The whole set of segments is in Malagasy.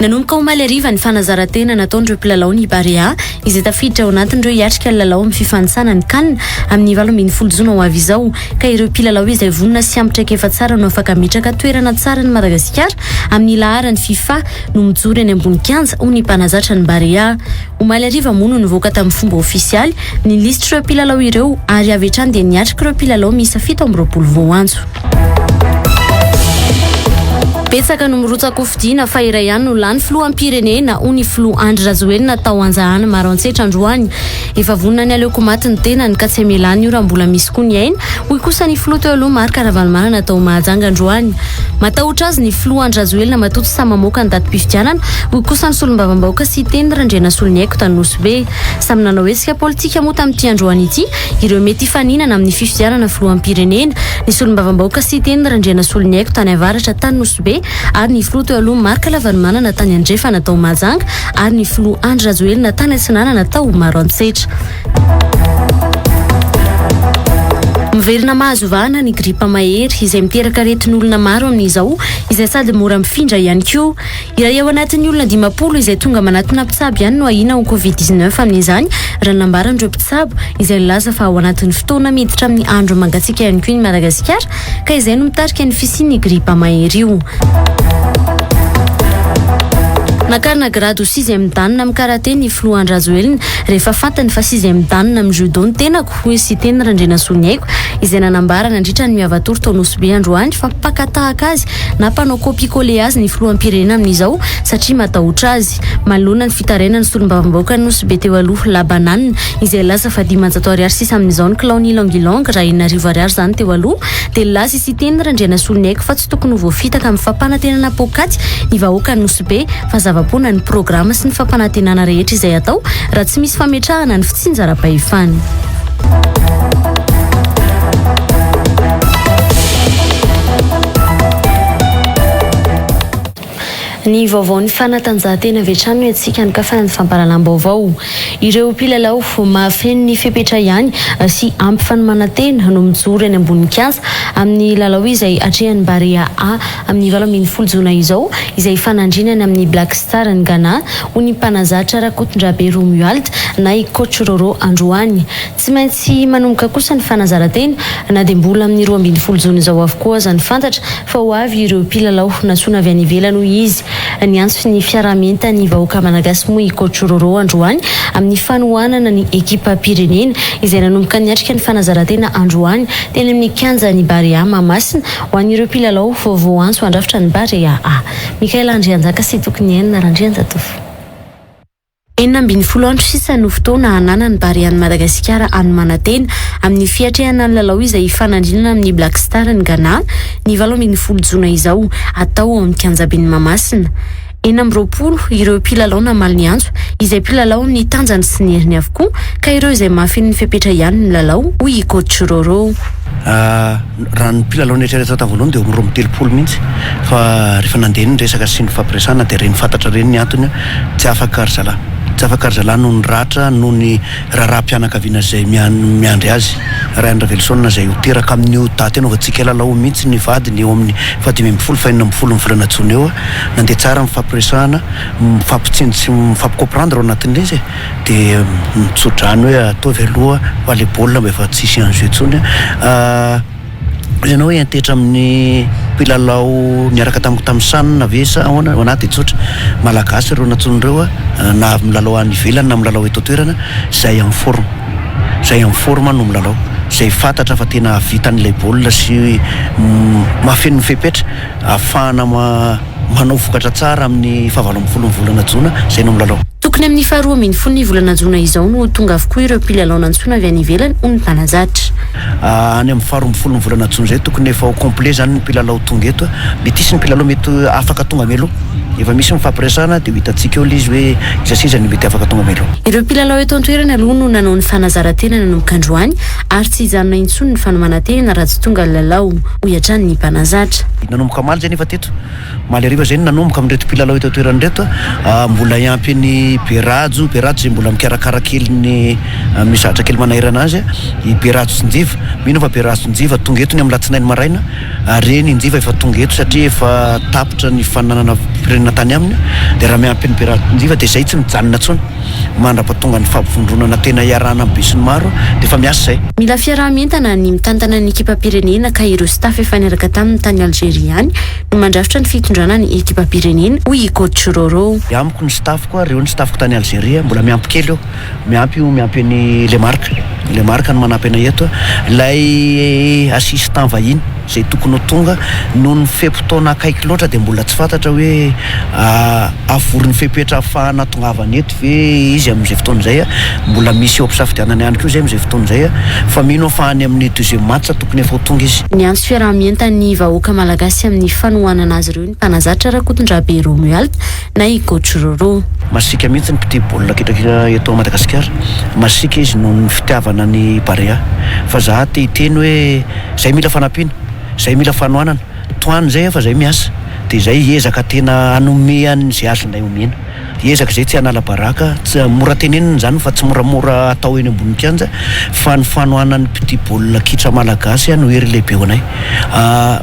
Nanomboka omaly hariva ny fanazaran-tena nataon'ireo mpilalao ny Barea izay tafiditra ao anatin'ireo hiatrika ny lalao amin'ny fifanintsanana ny Can amin'ny 18 jona ho avy izao ka ireo mpilalao izay vonona sy ampy traikefa tsara no afaka hametraka toerana tsara an'i Madagasikara amin'ny laharan'ny Fifa no mijoro eny ambony kianja hoy ny mpanazatra ny Barea. Omaly hariva moa no nivoaka tamin'ny fomba ofisialy ny lisitr'ireo mpilalao ireo ary avy hatrany dia niatrika ireo mpilalao miisa 27 voantso. Betsaka no mirotsa-kofidina fa iray ihany no lany filoham-pirenena, hoy ny filoha Andry Rajoelina tao Anjahana Maroantsetra androany. Efa vonona ny aleoko maty ny tenany ka tsy hamelany io raha mbola misy koa ny aina, hoy kosa ny filoha teo aloha Marc Ravalomanana tao Mahajanga androany. Matahotra azy ny filoha Andry Rajoelina matoa tsy sahy mamoaka ny datim-pifidianana, hoy kosa ny solombavambahoaka Siteny Randrianasoloniaiko tany Nosy Be. Samy nanao hetsika politika moa tamin'ity androany ity ireo mety hifaninana amin'ny fifidianana filoham-pirenena, ny solombavambahoaka Siteny Randrianasoloniaiko tany avaratra tany Nosy Be ary ny filoha teo aloha Marc Ravalomanana tany andrefana tao Mahajanga ary ny filoha Andry Rajoelina tany atsinanana tao Maroantsetra. Miverina mahazo vahana ny gripa mahery izay miteraka aretin'olona maro amin'izao izay sady mora mifindra ihany koa. Iray ao anatin'ny olona 50 izay tonga manatona mpitsabo ihany no ahiana ho Covid 19 amin'izany, raha ny nambaran'ireo mpitsabo, izay nilaza fa ao anatin'ny fotoana miditra amin'ny andro mangatsiaka ihany koa i Madagasikara, ka izay no mitarika ny fisian'ny gripa mahery io. Nakarina grady ho sixième dan amin'ny karate ny filoha Andry Rajoelina rehefa fantany fa sixième dan amin'ny judo ny tenako, hoy Siteny Randrianasoloniaiko, izay nanambara nandritra ny Miavatour tao Nosy Be androany fa mpaka tahaka azy na mpanao copie coller azy ny filoham-pirenena amin'izao satria matahotra azy. Manoloana ny fitarainan'ny solombavambahoakan'i Nosy Be teo aloha, La Banane, izay nilaza fa 500 ariary sisa amin'izao ny kilaon'ny Ylang Ylang raha 6000 ariary izany teo aloha, dia nilaza i Siteny Randrianasoloniaiko fa tsy tokony ho voafitaka amin'ny fampanantenana poakaty ny vahoakan'i Nosy Be fa zava-poana ny programa sy ny fampanantenana rehetra izay atao raha tsy misy fametrahana ny fitsinjaram-pahefana. Ny vaovaon'ny fanatanjahantena avy hatrany no entintsika hanokafana ny fampahalalam-baovao. Ireo mpilalao mahafeno ny fepetra ihany sy ampy fanomanan-tena no mijoro eny ambonin'ny kianja amin'ny lalao izay atrehan'ny Barea A amin'ny 18 jona izao izay hifanandrinany amin'ny Black Star ny Ghana, hoy ny mpanazatra Rakotondrabe Romuald na i Coach Rôrô androany. Tsy maintsy manomboka kosa ny fanazaran-tena na dia mbola amin'ny 12 jona izao avokoa aza ny fantatra fa ho avy ireo mpilalao nantsoina avy any ivelany hoy izy. Niantso ny fiaraha-mientan'ny vahoaka malagasy moa i Coach Rôrô androany amin'ny fanohanana ny ekipam-pirenena izay nanomboka niatrika ny fanazaran-tena androany teny amin'ny kianjan'ny Barea Mahamasina ho an'ireo mpilalao vao voaantso handrafitra ny Barea A. Mickaël Andrianjaka sy Tokiniaina Randrianjatovo. 16 andro sisa no fotoana hananan'ny Barean'i Madagasikara hanomanan-tena amin'ny fiatrehana ny lalao izay hifanandrinana amin'ny Black Star ny Ghana ny 18 jona izao, atao ao amin'ny kianjaben'i Mahamasina. 26 ireo mpilalao namaly ny antso, izay mpilalao amin'ny tanjany sy ny heriny avokoa, ka ireo izay mahafeno ny fepetra ihany no milalao, hoy i Coach Rôrô. Raha ny mpilalao neritreretina tamin'ny voalohany dia eo amin'ny 32 mihitsy fa rehefa nandeha ny resaka sy ny fampiresahana dia ireny fantatra ireny ny antony, tsy afaka ry zalahy. Tsy afaka ry zalahy noho ny ratra, noho ny raharaham-pianakaviana izay miandry azy. Ryan Raveloson izay ho teraka amin'io daty hanaovantsika lalao io mihitsy ny vadiny eo amin'ny faha-15 faha-16 ny volana jona eo. Nandeha tsara ny fampiresahana, mifampitsinjo sy mifampicomprendre ao anatin'ilay izy e. Dia mitsodrano hoe ataovy aloha fa le baolina mba efa tsisy enjeu intsony a. Ianao hoe hiantehitra amin'ny mpilalao niaraka tamiko tamin'ny CHAN ve sa ahoana? Ho anah dia tsotra, Malagasy ireo nantsoina ireo a, na avy milalao any ivelany na milalao eto an-toerana, izay en forme, izay en forme no milalao, izay fantatra fa tena hahavita an'ilay baolina sy mahafeno ny fepetra ahafahana manao vokatra tsara amin'ny fahavalo ambin'ny folon'ny volana jona, izay no milalao. Tokony amin'ny faharoa ambin'ny folon'ny volana jona izao no ho tonga avokoa ireo mpilalao nantsoina avy any ivelany, hoy ny mpanazatra. Any amin'ny faharoa ambin'ny folon'ny volana jona izay tokony efa ho complet izany ny mpilalao tonga eto. Mety hisy ny mpilalao mety afaka tonga mialoha. Efa misy ny fifampiresahana dia ho hitantsika eo ilay izy hoe iza sy iza no mety afaka tonga mialoha. Ireo mpilalao eto an-toerana aloha no nanao ny fanazaran-tena nanomboka androany ary tsy hijanona intsony ny fanomanan-tena raha tsy tonga ny lalao, hoy hatrany ny mpanazatra. Nanomboka omaly izay nefa teto. Omaly hariva izay no nanomboka amin'ireto mpilalao eto an-toerana ireto. Mbola hiampy an'i Berajo, Berajo izay mbola mikarakara kely ny misy zavatra kely manahirana azy. I Berajo sy Njiva. Mino aho fa Berajo sy Njiva tonga eto ny amin'ny alatsinainy maraina. Ary eny i Njiva efa tonga eto satria efa tapitra ny fananana ekipam-pirenena tany aminy dia raha miampy an'i Berarinjiva dia izay tsy mijanona intsony mandra-pahatonga ny fampivondronana tena iarahana amin'ny besinimaro dia efa miasa izay. Mila fiaraha-mientana ny mitantana ny ekipam-pirenena ka ireo staff efa niaraka taminy tany Algeria ihany no mandrafitra ny fitondrana ny ekipam-pirenena, hoy i Coach Rôrô. Amiko ny staff-ko ary eo ny staff-ko tany Algeria, mbola miampy kely eo, miampy io miampy an'i Lemarc, Lemarc no manampy anay eto, ilay assistant vahiny izay tokony ho tonga noho ny fe-potoana akaiky loatra dia mbola tsy fantatra hoe havory ny fepetra ahafahana hahatongavany eto ve izy amin'izay fotoana izay, mbola misy eo am-pisafidianana ihany koa izay amin'izay fotoana izay fa mino aho fa any amin'ny deuxième match tokony efa ho tonga izy. Niantso fiaraha-mientan'ny vahoaka malagasy amin'ny fanohanana azy ireo ny mpanazatra Rakotondrabe Romuald na i Coach Roro. Masiaka mihitsy ny mpitia baolina kitra eto Madagasikara. Masiaka izy noho ny fitiavana ny Barea. Fa za te hiteny hoe zay mila fanampiana, zay mila fanohanana. Tohano zay fa zay miasa. Dia zay hiezaka tena hanome an'izay azonay omena. Hiezaka izay tsy hanala baraka, tsy mora tenenina izany fa tsy moramora atao eny ambony kianja fa ny fanohanan'ny mpitia baolina kitra malagasy no hery lehibe ho anay.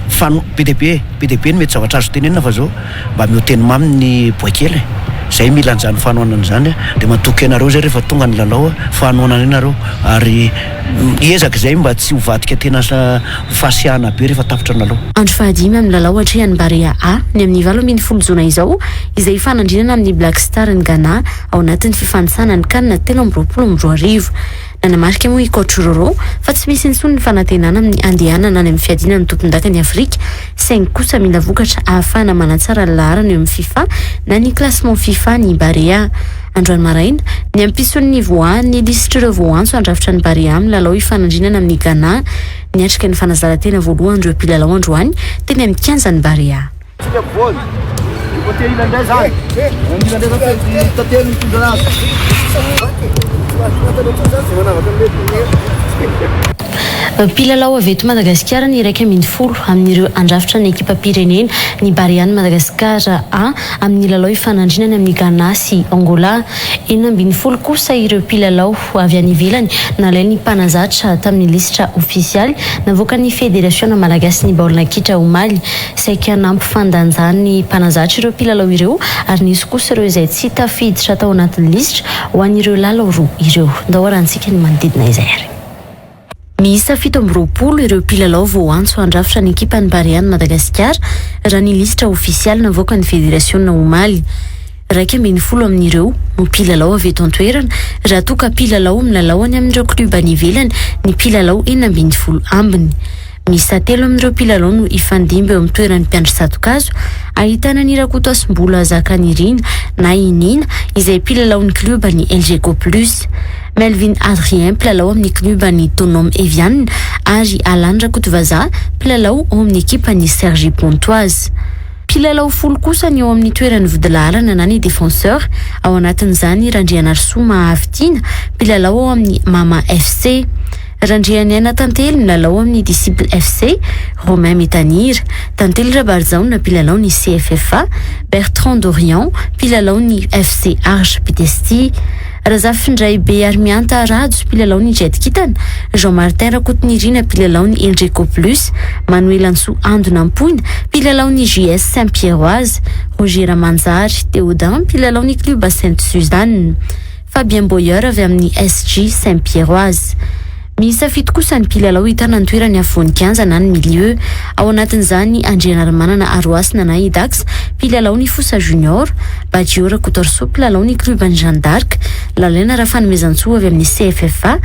Fano, be dia be, be dia be ny mety zavatra azo tenenina fa zao mba ameo teny mamy ny boay kely e! Zay mila an'izany fanohanana izany dia matoky anareo zay rehefa tonga ny lalao fa hanohana anay nareo ary hiezaka izay mba tsy ho vadika tena ho fahasiahana be rehefa tapitra ny lalao. Andro fahadimy amin'ny lalao atrehan'ny Barea A ny amin'ny 18 jona izao izay hifanandrinana amin'ny Black Star ny Ghana ao anatin'ny fifanintsanana ny Can 2023. Nanamarika moa i Coach Rôrô fa tsy misy intsony ny fanantenana amin'ny handehanana any amin'ny fiadiana ny tompondakan'i Afrika saingy kosa mila vokatra ahafahana manatsara ny laharana eo amin'ny Fifa na ny classement Fifa ny Barea. Androany maraina, ny ampitson'ny nivoahan'ny lisitr'ireo voaantso handrafitra ny Barea amin'ny lalao hifanandrinana amin'i Ghana. Niatrika ny fanazarantena voalohany ireo mpilalao androany teny amin'ny kianjan'ny Barea. Tsika voly. Io côté ila ndray zany. Ila ndray zany tantely mitondra anazy. Mpilalao avy eto Madagasikara ny 11 amin'ireo handrafitra ny ekipam-pirenena, ny Barean'i Madagasikara A, amin'ny lalao hifanandrinany amin'i Ghana sy Angola. 16 kosa ireo mpilalao avy any ivelany nalain'ny mpanazatra tamin'ny lisitra ofisialy navoakan'ny Federasiona malagasin'ny baolina kitra omaly. Saika nampifandanjan'ny mpanazatra ireo mpilalao ireo ary nisy kosa ireo izay tsy tafiditra tao anatin'ny lisitra ho an'ireo lalao roa ireo. Ndao arahantsika ny manodidina izay ary. Miisa 27 ireo mpilalao voaantso handrafitra ny ekipan'ny Barean'i Madagasikara raha ny lisitra ofisialy navoakan'ny federasiona omaly. 11 amin'ireo no mpilalao avy eto an-toerana raha toa ka mpilalao milalao any amin'ireo klioba any ivelany ny mpilalao 16 ambiny. Miisa telo amin'ireo mpilalao no hifandimby eo amin'ny toeran'ny mpiandry tsato-kazo, ahitana an'i Rakotoasimbola Zakanirina na i Nina izay mpilalaon'ny klioban'ny Elgeco Plus, Melvin Adrien mpilalao amin'ny klioban'ny Tonom Evian ary Alan Rakotovazaha mpilalao ao amin'ny ekipan'ny Cergy Pontoise. Mpilalao folo kosa ny eo amin'ny toeran'ny vodilaharana na ny défenseur, ao anatin'izany Randrianarisoa Mahavitiana, mpilalao ao amin'ny Mama FC. Randrianiaina Tantely milalao amin'ny Disciple FC, Romain Metanira, Tantely Rabarijaona mpilalao ny CFFA, Bertrand Dorian mpilalao ny FC Arges Pitesti, Razafindraibe Arimianta Rajo mpilalao ny Jet Kintana, Jean Martin Rakotonirina mpilalao ny Elgeco Plus, Manoelantsoa Ando Nampoina mpilalao ny JS Saint Pierroise, Roger Ramanjary Théodin mpilalao ny Club Sainte Suzanne. Fabien Boyer avy amin'ny SG Saint Pierroise. Miisa fito kosa ny mpilalao hitana ny toerany afovoan'ny kianja na ny milieu. Ao anatin'izany Andrianarimanana Arohasina na i Dax, mpilalao ny Fosa Junior, Badio Rakotoarisoa, mpilalao ny klioban'ny Jeanne d'Arc, Lalaina Rafanomezantsoa avy amin'ny CFFA,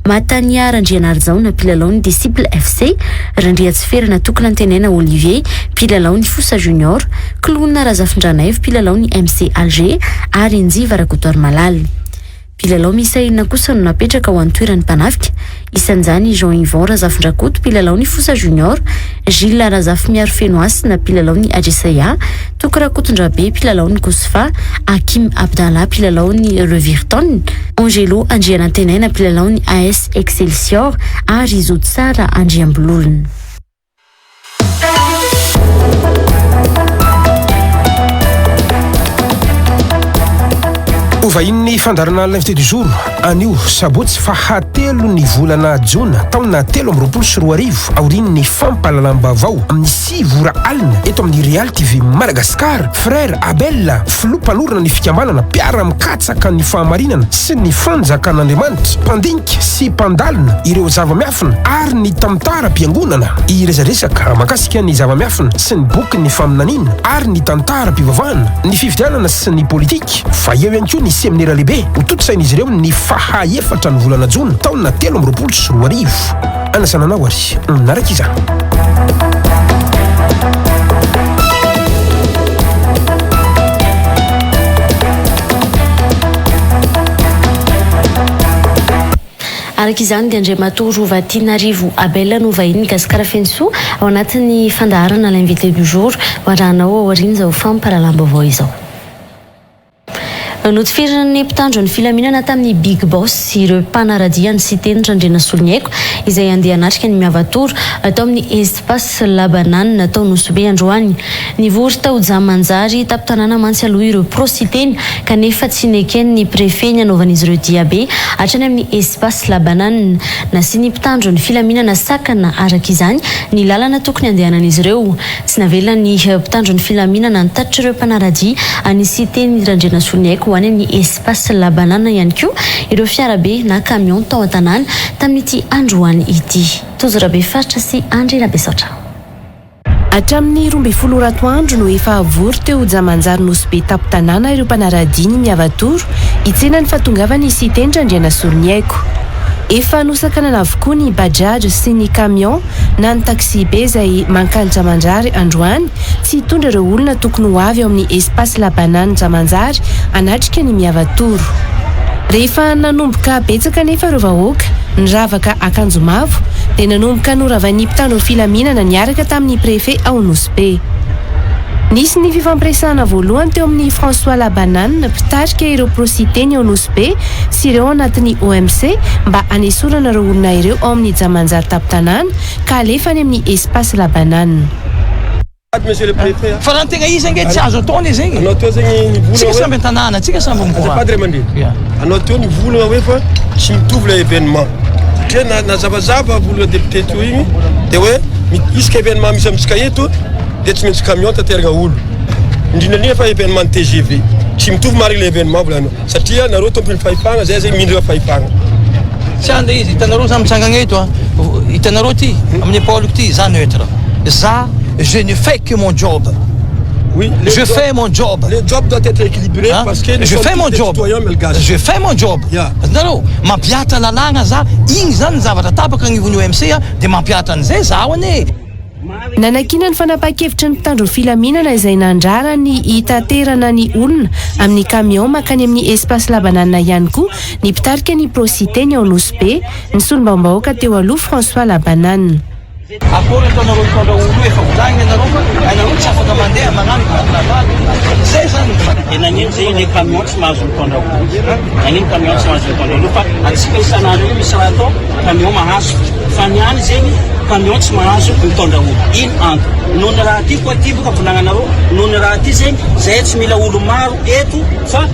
Matania Randrianarijaona, mpilalao ny Disciple FC, Randriatsiferana Tokinantenaina Olivier, mpilalao ny Fosa Junior, Clown Razafindranaivo, mpilalao ny MC Alger, ary Njiva Rakotoarimalala. Mpilalao miisa enina kosa no napetraka ho an'ny toeran'ny mpanafika, isan'izany i Jean Yvon Razafindrakoto, mpilalao ny Fosa Junior, Gilles Razafimiaro Fenohasina, mpilalao ny Ajesaia, Toky Rakotondrabe, mpilalao ny Cosfa, Hakim Abdallah, mpilalao ny Revirton, Angelo Andrianantenaina, mpilalao ny AS Excelsior, ary Zotsara Andriambololona. Ho vahinin'ny fandaharana L'invité du jour anio sabotsy fahatelo ny volana jona taona 2023 aorian'ny fampahalalam-baovao amin'ny 9 ora alina eto amin'ny Real TV Madagascar, Frère Abel, filoha mpanorina ny fikambanana mpiara-mikatsaka ny fahamarinana sy ny fanjakan'Andriamanitra, mpandinika sy mpandalina ireo zava-miafina ary ny tantaram-piangonana. Hiresadresaka mahakasika ny zava-miafina sy ny bokin'ny faminaniana ary ny tantaram-pivavahana, ny fifidianana sy ny politika. Fa eo ihany koa ny seminera lehibe hotontosain'izy ireo ny faha efatra ny volana jona taona 2023. Anasana anao ary manaraka izany. Araka izany dia Andriamatoa Rovatianarivo Abel no vahinin'i Gasikara Fenosoa ao anatin'ny fandaharana L'invité du jour ho arahanao aorian'izao fampahalalam-baovao izao. Notifirin'ny mpitandro ny filaminana tamin'ny Big Boss ireo mpanara-dia an'i Siteny Randrianasoloniaiko izay handeha hanatrika ny Miava Tour tao amin'ny Espace La Banane tao Nosy Be androany. Nivory tao Jamanjary tampon-tanàna mantsy aloha ireo pro Siteny kanefa tsy neken'ny Préfet ny hanaovan'izy ireo diabe hatrany amin'ny Espace La Banane. Nasian'ny mpitandro ny filaminana sakana araka izany ny lalana tokony handehanan'izy ireo. Tsy navelan'ny mpitandro ny filaminana nitatitra ireo mpanara-dia an'i Siteny Randrianasoloniaiko ho any amin'ny Espace La Banane ihany koa ireo fiarabe na camion tao an-tanàna tamin'ity androany ity. Tojo Rabefaritra sy Andry Rabesaotra. Hatramin'ny 12 ora atoandro no efa vory teo Jamanjary Nosy Be tampon-tanàna ireo mpanara-dia ny Miavatoro hitsena ny fahatongavan'i Siteny Randrianasoloniaiko. Efa nosakanana avokoa ny Bajaj sy ny camion na ny taxi-be izay mankany Jamanjary androany tsy hitondra ireo olona tokony ho avy ao amin'ny Espace La Banane Jamanjary hanatrika ny Miavatoro. Rehefa nanomboka betsaka anefa ireo vahoaka niravaka akanjo mavo dia nanomboka noravain'ny mpitandro filaminana niaraka tamin'ny Préfet ao Nosy Be. Nisy ny fifampiresahana voalohany teo amin'i François La Banane mpitarika ireo Pro-Siteny ao Nosy Be sy ireo ao anatin'ny OMC mba hanesorana ireo olona ireo ao amin'ny Jamanjary tampon-tanàna ka alefa any amin'ny Espace La Banane. Fa raha ny tegna izy ange tsy azo atao anie zegny e. Tsika samby an-tanàna, tsika samby mikoragna. Azafady ray aman-dreny. Anao teo nivolagna hoe fa tsy mitovy ilay événement. Satria na nazavazava volana député teo igny dia hoe isaka événement misy amintsika eto dia tsy maintsy camion tateragna olo. Indrindra indrindra fa événement TGV. Tsy mitovy marigny ilay événement volagninao. Satria nareo tompon'ny fahefagna, zay zay mindrina fahefagna. Tsy any le izy, hitanareo za mitsangagna eto a, hitanareo ty amin'ny épaule-ko ty, za neutre, za je ne fais que mon job, Oui, le je job, fais mon job, le job doit être équilibré Hein? parce que nous je sommes fais mon tous des job, citoyens malgaches. je fais mon job, Yeah. hitanareo, mampihatra lalàgna za, igny zany ny zavatra tapaka agnivon'ny OMC a, de mampihatra an'izay zaho anie. Nanakiana ny fanapahan-kevitry ny mpitandro ny filaminana izay nandrara ny hitaterana ny olona amin'ny camion mankany amin'ny Espace La Banane ihany koa ny mpitarika ny Pro-Siteny ao Nosy Be, ny solombavambahoaka teo aloha François Labanane. Akory ataonareo mitondra olo io efa volagniny anareo fa anareo tsy afaka mandeha magnano carnaval zay zany. Dia nagnino zay le camion tsy mahazo mitondra olo? Nagnino camion tsy mahazo mitondra olo fa antsika isan'andro io misy raha atao camion mahazo fa ny any zegny camion tsy mahazo mitondra olo ino antony? Noho ny raha ty koa ty boka volagnanareo noho ny raha ty zegny zahay tsy mila olo maro eto fa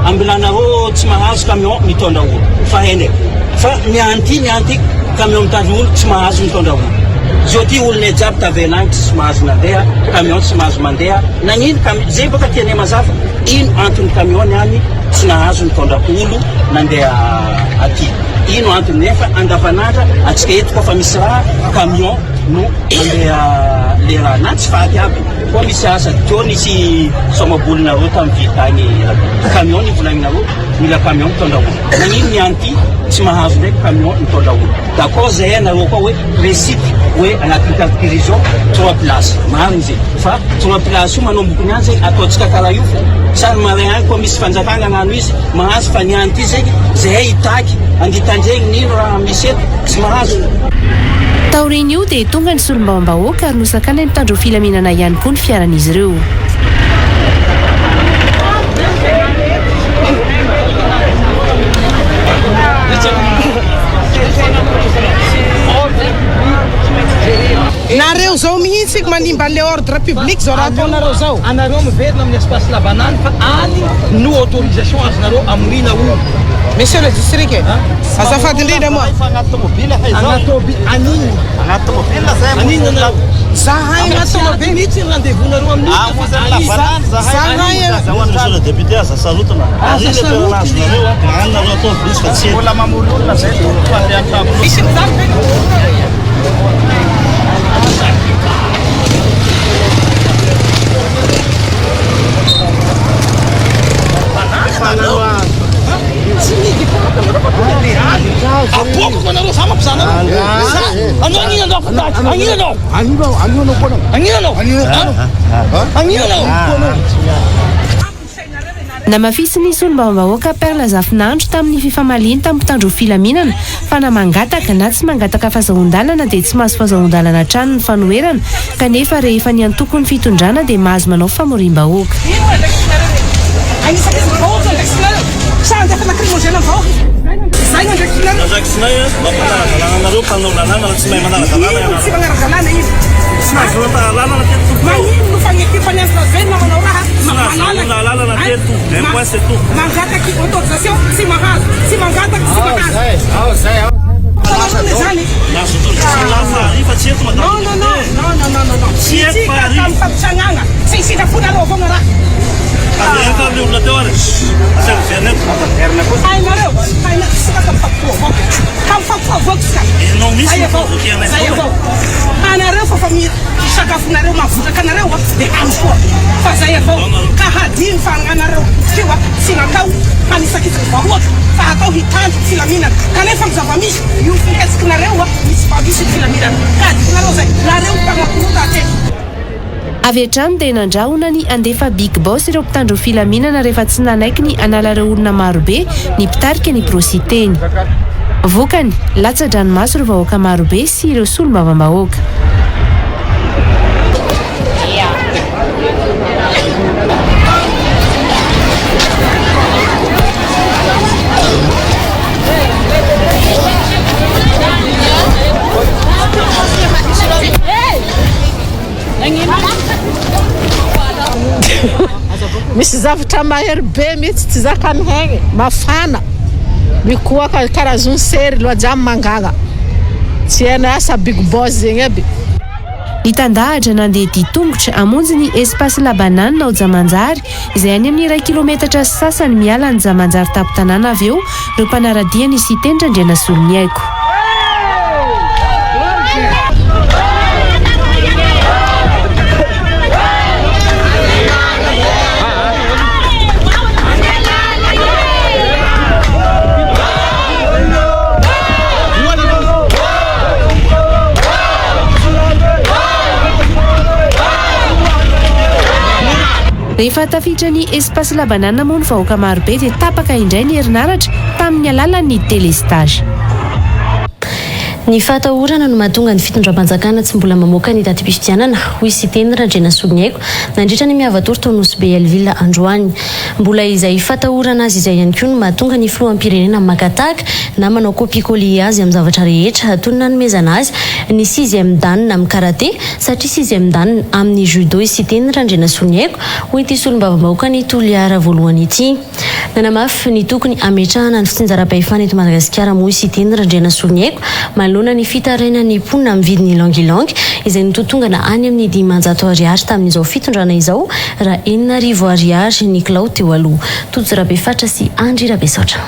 ambilanareo tsy mahazo camion mitondra olo fa hainay fa ny any ty ny any ty camion mitondra olo tsy mahazo mitondra olo zao ty olonay jiaby tavela agny tsy mahazo nandeha camion tsy mahazo mandeha nagnino camion zay boka tianay mazava ino antony camion ny any tsy nahazo nitondra olo nandeha aty ino antony nefa andavanandra atsika eto koa fa misy raha camion no mandeha le raha na tsy faty aby koa misy asa teo nisy somabolinareo tamin'ny ville tagny camion ny volagninareo mila camion mitondra olo nagnino ny any ty tsy mahazo ndraiky camion mitondra olo d'accord zay anareo koa hoe principe hoe agnatin'ny carte région trois places marigny zay fa trois places io manomboko ny any zegny ataontsika karaha io fo sary marin agny koa misy fanjakana agnano izy mahazo fa ny any ty zegny zahay hitaky angitandregny nino raha misy eto tsy mahazo. Taorian'io dia tonga ny solombavambahoaka ary nosakanan'ny mpitandro filaminana ihany koa ny fiaran'izy ireo. Nareo zao mihitsy. district manimba an'le ordre public zao raha ataonareo zao. Anareo miverina amin'ny espace la banane fa any no autorisation azonareo amoriana olo. Monsieur le district e, azafady indrindra moa. Anaty tomobile anino? Anaty tomobile zay. Anino anareo? Zahay anaty tomobile. Mihitsy ny rendez-vous nareo amin'io. Zahay. Monsieur le député aza sarotina. Aza sarotina. Anareo ataovy izy fa tsy Mbola mamory olona zay tompoko andeha an-trano. Misy mijaly ve? Aboakako anareo za mampizaha anareo. Za anao anino anao fantatra. Anino anao. Anino anao. Anino anao. Namafisin'ny solombavambahoaka Perle Zafinandro tamin'ny fifamaliany tamin'ny mpitandro filaminana fa na mangataka na tsy mangataka fazahoan-dalana dia tsy mahazo fazahoan-dalana hatrany ny fanoherana kanefa rehefa ny antokon'ny fitondrana dia mahazo manao famoriam-bahoaka. Mangataky autorisation tsy mahazo, tsy mangataky tsy mahazo. Non non non non non non non non. Tsika tamin'ny fampitragnana tsy sitraponareo avao ny raha. Hainareo, hainareo, tsika ka mifampiprovoque. Ka mifampiprovoque tsika. Zay avao, zay avao. Anareo fa fa mi sakafonareo mahavotraka anareo dia hano koa. Fa zay avao. Ka hadino fa anareo teo tsy natao hanisakitry ny vahoaka fa atao hitandro ny filaminana. Kanefa ny zava-misy io fihetsikinareo misy fa misy ny filaminana. Ka adinonareo zay. Nareo mpanakorota hatreto. Avy hatrany dia nandrahona ny handefa big boss ireo mpitandro filaminana rehefa tsy nanaiky ny hanala ireo olona marobe ny mpitarika ny Prositeny. Vokany, latsa-dranomaso ireo vahoaka marobe sy ireo solombavambahoaka. Misy zavatra mahery be mihitsy tsy zakan'ny haigny, mafana, mikohaka karazony sery loha jiaby mangana, tsy hainay asa big boss zegny aby. Nitandahatra nandeha dia tongotra hamonjy ny Espace La Banane ao Jamanjary, izay any amin'ny iray kilometatra sy sasany miala an'i Jamanjary tampon-tanàna avy eo ireo mpanara-dia ny Siteny Randrianasoloniaiko. Rehefa tafiditra ny Espace La Banane moa ny vahoaka marobe dia tapaka indray ny herinaratra tamin'ny alalan'ny délestage. Ny fahatahorana no mahatonga ny fitondram-panjakana tsy mbola mamoaka ny datim-pifidianana, hoy Siteny Randrianasoloniaiko nandritra ny Miavatour tao Nosy Be Hell-Ville androany. Mbola izay fatahorana azy izay ihany koa no mahatonga ny filoham-pirenena maka tahaka na manao copie-coller azy amin'ny zavatra rehetra toy ny nanomezana azy ny sixième dan amin'ny karate satria sixième dan amin'ny judo i Siteny Randrianasoloniaiko, hoy ity solombavambahoakan'i Toliara voalohany ity. Nanamafy ny tokony hametrahana ny fitsinjaram-pahefana eto Madagasikara moa i Siteny Randrianasoloniaiko manoloana ny fitarainan'ny mponina amin'ny vidin'ny langilangy izay nototongana any amin'ny 500 ariary tamin'izao fitondrana izao raha 6000 ariary ny kilao teo aloha. Tojo Rabefatra sy Andry Rabesaotra.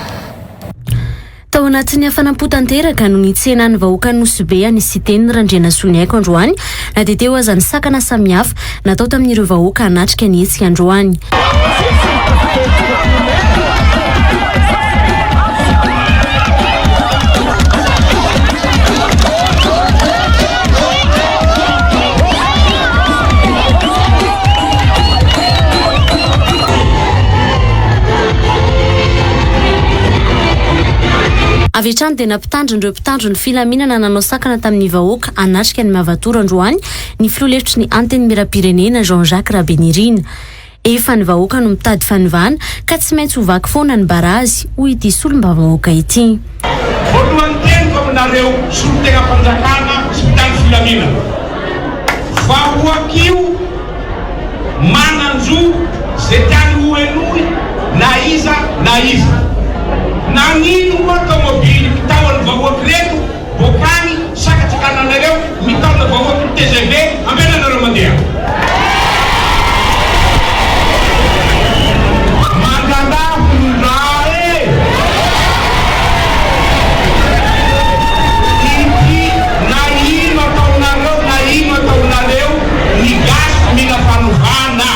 Tao anatin'ny hafanam-po tanteraka no nitsenan'ny vahoaka Nosy Be an'i Siteny Randrianasoloniaiko androany na dia teo aza ny sakana samihafa natao tamin'ireo vahoaka hanatrika ny hetsika androany. Avy hatrany dia nampitandrina ireo mpitandro ny filaminana nanao sakana tamin'ny vahoaka hanatrika ny Mavatour androany ny filoha lefitry ny Antenimierampirenena Jean Jacques Rabenirina. Efa ny vahoaka no mitady fanovana ka tsy maintsy ho vaky foana ny barazy, hoy ity solombavambahoaka ity. Voalohany teniko aminareo solontenam-panjakana sy mpitandro filaminana. Vahoaka io manan-jo ze tiany ho henoy na iza na iza. Nagnino moa tomobily mitaona ny vahoaka reto bokany sakatsakananareo mitaona vahoaka ny tgv ambela nareo mandeha. Mandrandafo no ndra e! Ity na ino ataonareo na ino ataonareo ny gasy mila fanovana.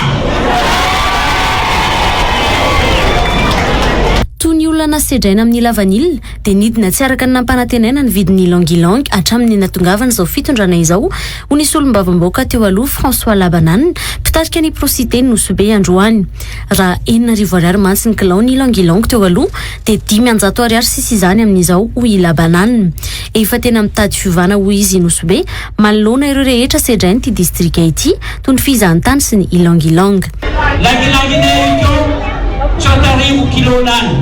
Toy ny olana sedraina amin'ny lavanila dia nidina tsy araka ny nampanantenaina ny vidin'ny ylang-ylang hatramin'ny nahatongavan'izao fitondrana izao hoy ny solombavambahoaka teo aloha François Labanane, mpitarika ny Procité Nosy Be androany. Raha 6000 ariary mantsy ny kilao ny ylang-ylang teo aloha dia 500 ariary sisa izany amin'izao hoy i Labanane. Efa tena mitady fiovana hoy izy i Nosy Be manoloana ireo rehetra sedrain'ity distrika ity toy ny fizahantany sy ny ylang-ylang. Langilanginay ito tsatarivo kilo lany.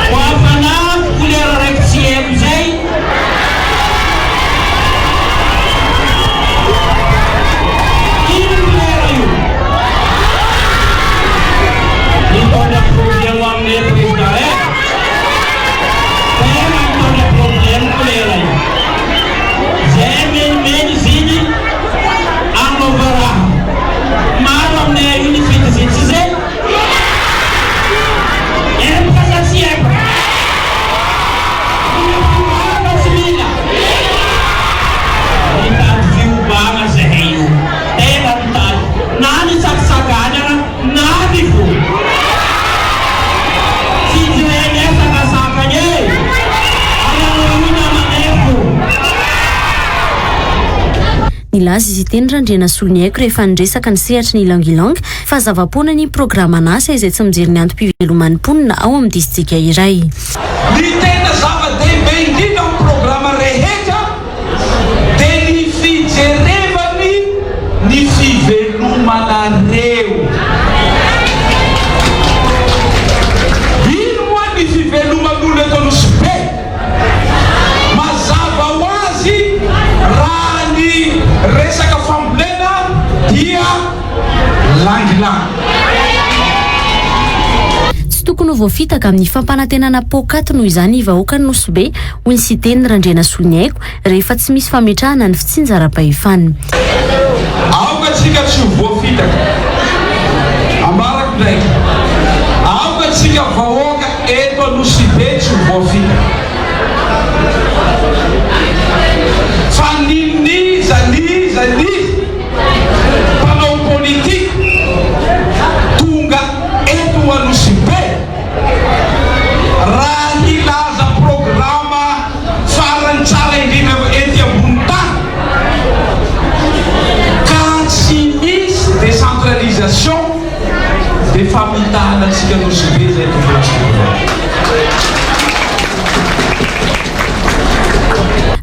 Koafana couleur raiky tsy haiko zay. Ino couleur io? Mitondra problème aminay président eh. Tena mitondra problème couleur io. Zay menimeny izy iny anaova raha. Maro aminay io ny fety tsy zay? Empaka sa tsy empaka? Mila fiovana sa tsy mila? Mitady fiovana zahay io. Tena mitady. Na ny tsakitsakanana na ny vola. Tsy jerena sakasakany e! Ary anao io namanay fo. Nilaza izy Siteny Randrianasoloniaiko rehefa niresaka ny sehatry ny ylang-ylang fa zava-poana ny programan'asa izay tsy mijery ny antom-piveloman'ny mponina ao amin'ny distrika iray. Ny tena zava-dehibe indrindra amin'ny programa rehetra dia ny fijerevany ny fivelomanareo. Ino moa ny fiveloman'olona eto Nosy Be? Mazava ho azy raha ny resaka fambolena dia langilangy. Tsy tokony ho voafitaka amin'ny fampanantenana poakaty noho izany ny vahoakan'i Nosy Be, hoy ny Siteny Randrianasoloniaiko, rehefa tsy misy fametrahana ny fitsinjaram-pahefana. Aoka tsika tsy ho voafitaka. Ambarako indraika, aoka tsika vahoaka eto Anosibe tsy ho voafitaka. Fa n'inon'iza n'iza n'iza mpanao politika tonga eto Anosibe raha hilaza programa farany tsara indrindra ety ambony tany ka tsy misy décentralisation dia famitahana antsika Nosy Be izay tokony aseho.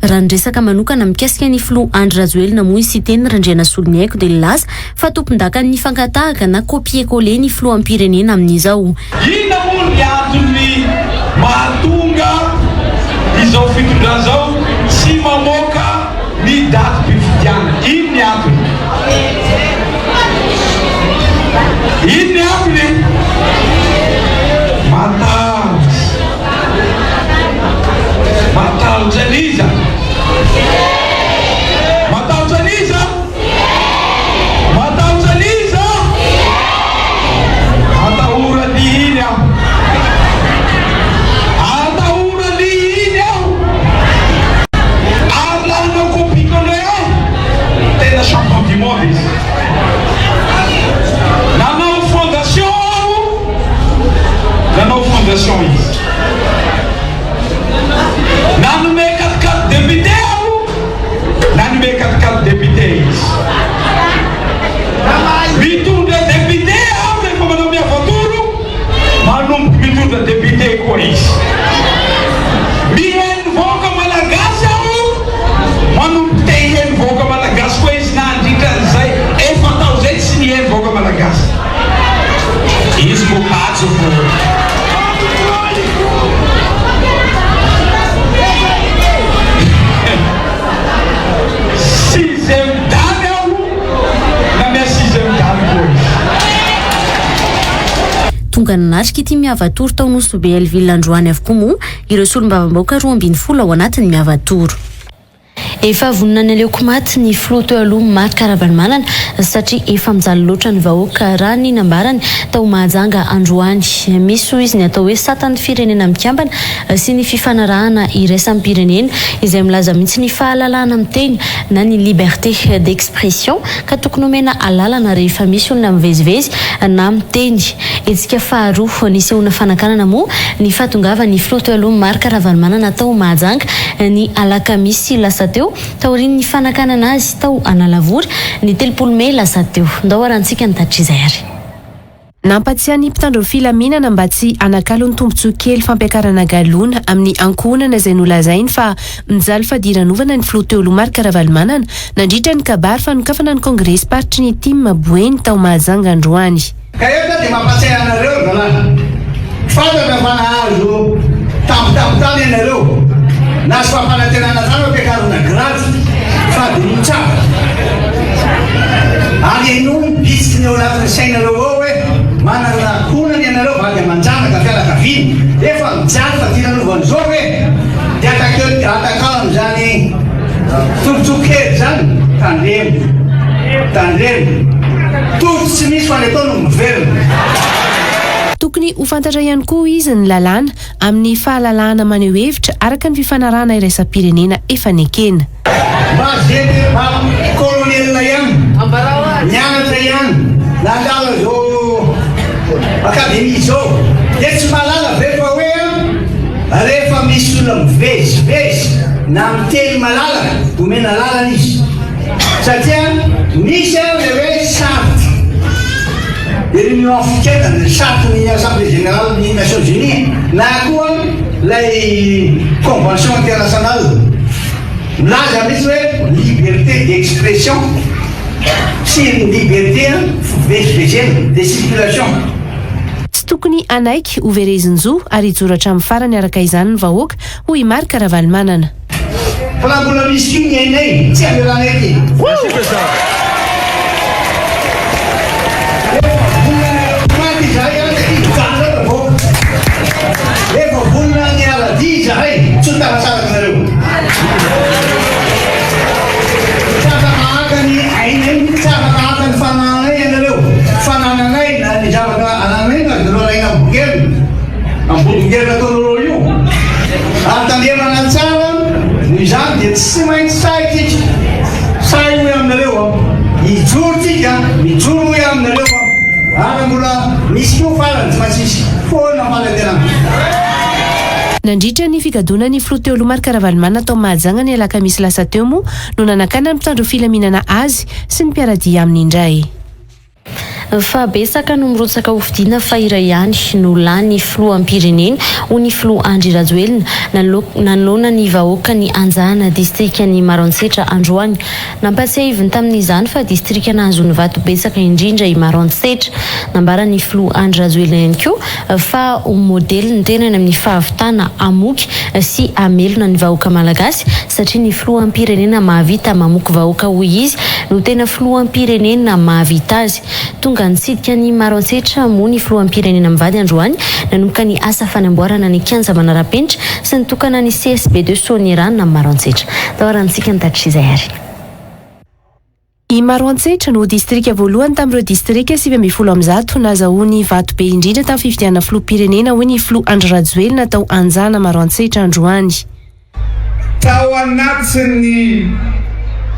Raha niresaka manokana mikasika ny filoha Andry Rajoelina moa i Siteny Randrianasoloniaiko dia nilaza fa tompondakan'ny fankatahaka na copier-coller ny filoham-pirenena amin'izao. Inona moa ny antony mahatonga izao fitondrana izao tsy mamoaka ny datim-pifidianana? Ino ny antony? Ino ny antony? Matahotra. Matahotra an'iza? Matahotra an'iza? Matahotra an'iza? Atahorany iny aho. Atahorany iny aho. Ary laha hanao copie-coller ahy. Tonga nanatrika ity Miavatoro tao Nosy Be Hell-Ville androany avokoa moa ireo solombavambahoaka 12 ao anatin'ny Miavatoro. Efa vonona ny aleoko maty ny filoha teo aloha Marc Ravalomanana satria efa mijaly loatra ny vahoaka raha ny nambarany tao Mahajanga androany. Misy hoy izy ny atao hoe satan'ny firenena mikambana sy ny fifanarahana iraisam-pirenena izay milaza mihitsy ny fahalalahana miteny na ny liberté d'expression ka tokony omena alalana rehefa misy olona mivezivezy na miteny. Hetsika faharoa nisehoana fanakanana moa ny fahatongavan'ny filoha teo aloha Marc Ravalomanana tao Mahajanga ny alakamisy lasa teo taorian'ny fanakanana azy tao Analavory ny 30 mey lasa teo. Ndao harantsika ny tatrizay ary. Nampatsiahy ny mpitandro ny filaminana mba tsy hanakalo ny tombontsoa kely fampiakarana galona amin'ny ankohonana izay nolazainy fa mijaly fadiranovana ny filoha teo aloha Marc Ravalomanana nandritra ny kabary fanokafana ny kongresim-paritry ny tim Boeny tao Mahajanga androany. Ka eto aho dia mampatsiahy anareo ry zalahy, fantatra fa nahazo tambitamby tany ianareo, nahazo fampanantenana tany hampiakarina grady fa diniho tsara ary henoy ny bitsiky ny ao anatin'ny sainareo ao hoe manana ankohonana ianareo, vady aman-janaka, fianakaviana, efa mijaly fadiranovana izao ve dia atakeo atakalo amin'izany tombontsoa kely izany, tandremo, tandremo. Tojo tsy misy fa ny atao no miverina. Tokony ho fantatra ihany koa hoy izy ny lalàna amin'ny fahalalahana maneho hevitra araka ny fifanarahana iraisam-pirenena efa nekena. Mba GP mba colonel ihany, nianatra ihany, nandalo izao academie izao, dia tsy mahalala ve fa hoe rehefa misy olona mivezivezy na miteny malalaka, omena lalana izy. Satria misy ilay hoe charte de l'Union Africaine, ny charte ny Assemblée Générale ny Nations Unies, na koa ilay convention internationale milaza mihitsy hoe liberté d'expression sy ny liberté fivezivezena, de circulation. Tsy tokony hanaiky ho verezin-jo ary hijoro hatramin'ny farany araka izany ny vahoaka, hoy i Marc Ravalomanana. Fa raha mbola misy koa ny ainay, tsy hamelanay ity. Efa vonona ny maty izahay any satria mijaly loatra vahoaka. Efa vonona ny hiara-dia izahay, tsy ho tafasaraka nareo. Tsy afaka haka ny ainay, tsy afaka haka ny fanananay ianareo. Fanananay na ny zavatra anananay no azonareo alaina am-bokelina. Ambodingerina ataonareo io. Ary tandremana tsara, noho izany dia tsy maintsy sahy tsika. Sahy hoy aminareo aho. Hijoro tsika, mijoro hoy aminareo aho. Ary mbola misy koa farany, tsy maintsy hisy foana fanantenana. Nandritra ny figadonan'ny filoha teo aloha Marc Ravalomanana tao Mahajanga ny alakamisy lasa teo moa no nanakanan'ny mpitandro filaminana azy sy ny mpiara-dia aminy indray. Fa betsaka no mirotsaka hofidiana fa iray ihany no lany filoham-pirenena, hoy ny filoha Andry Rajoelina, nanoloana ny vahoakan'i Anjana, distrikan'i Maroantsetra androany. Nampahatsiahiviny tamin'izany fa distrika nahazoany vato betsaka indrindra i Maroantsetra. Nambaran'ny filoha Andry Rajoelina ihany koa fa ho modely ny tenany amin'ny fahavitana hamoky sy hamelona ny vahoaka malagasy satria ny filoham-pirenena mahavita mamoky vahoaka hoy izy no tena filoham-pirenena mahavita azy. Tonga nitsidika an'i Maroantsetra moa ny filoham-pirenena mivady androany nanomboka ny asa fanamboarana ny kianja manara-penitra sy nitokana ny CSB de Soanierana Maroantsetra. Tao arantsika ny tatrizay ary. I Maroantsetra no distrika voalohany tamin'ireo distrika 119 nazahoany vato be indrindra tamin'ny fifidianana filoham-pirenena, hoy ny filoha Andry Rajoelina tao Anjana Maroantsetra androany. Tao anatin'ny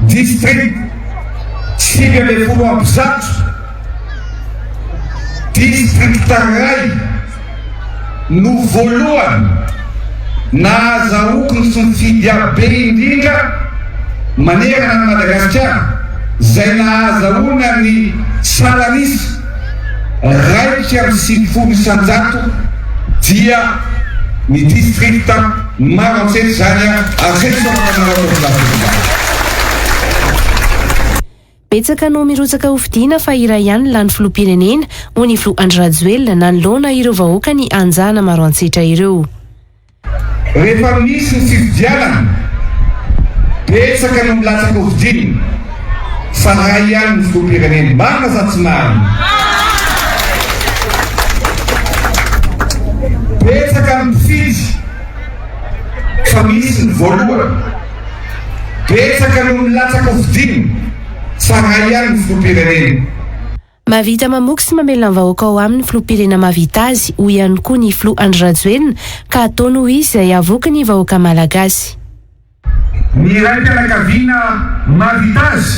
distrika 119, distrikta iray no voalohany nahazahoako ny fifidiabe be indrindra manerana an'i Madagasikara izay nahazahoana ny salan'isa 91 dia ny distrikta Maroantsetra izany ary izay no famantaranareo ato amin'ny Betsaka no mirotsaka hofidiana fa iray ihany ny lany filoham-pirenena, hoy ny filoha Andry Rajoelina nanoloana ireo vahoakan'i Anjana Maroantsetra ireo. Rehefa misy ny fifidianana, betsaka no milatsaka hofidiana fa iray ihany ny filoham-pirenena. Marina sa tsy marina? Betsaka ny mpifidy fa misy ny voalohany. Betsaka no milatsaka hofidiana fa ray ihany ny filoham-pirenena. Mahavita mamoky sy mamelona ny vahoaka ao aminy ny filoham-pirenena mahavita azy, hoy ihany koa ny filoha Andry Rajoelina, ka ataony ho izy izay havoky ny vahoaka malagasy. Ny raim-pianakaviana mahavita azy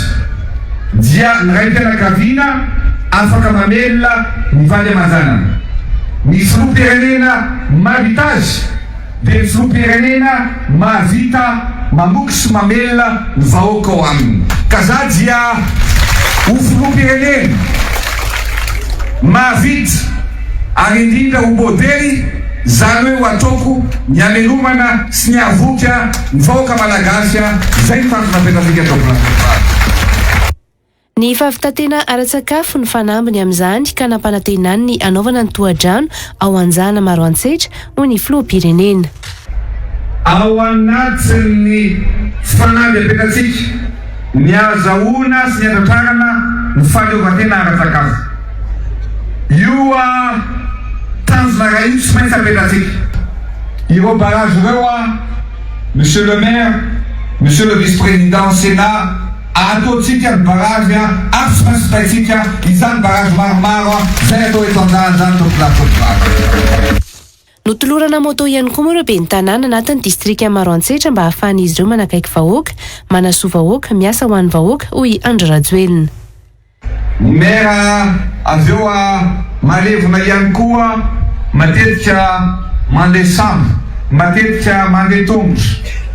dia ny raim-pianakaviana afaka mamelona ny vady aman-janany. Ny filoham-pirenena mahavita azy dia ny filoham-pirenena mahavita mamoky sy mamelona ny vahoaka ao aminy. Ka za dia ho filoham-pirenena mahavita ary indrindra ho modely, izany hoe ho ataoko ny hamelomana sy ny hahavoky ny vahoaka Malagasy, izay ny tanjona apetratsika eto Ambohimanambola. Ny fahavitan-tena ara-tsakafo no fanambiny amin'izany ka nampanantenany ny hanaovana ny tohadrano ao Anjana Maroantsetra, hoy ny filoham-pirenena. Ao anatin'ny fanamby apetratsika ny hahazahoana sy ny hatratrarana ny fahaleovantena ara-tsakafo. Io tanjona iray io tsy maintsy apetratsika. Ireo barrage ireo, Monsieur le Maire, Monsieur le Vice-Président Sénat, Ataontsika ny barrage ary tsy maintsy vitaintsika izany barrage maromaro izay atao eto an-dahany izany tompolahy tompovavy. Notolorana moto ihany koa moa ireo ben'ny tanàna anatin'ny distrikan'i Maroantsetra mba hahafahan'izy ireo manakaiky vahoaka, manasoa vahoaka, miasa ho an'ny vahoaka, hoy i Andry Rajoelina. Ny maire avy eo malevona ihany koa matetika mandeha sambo, matetika mandeha tongotra,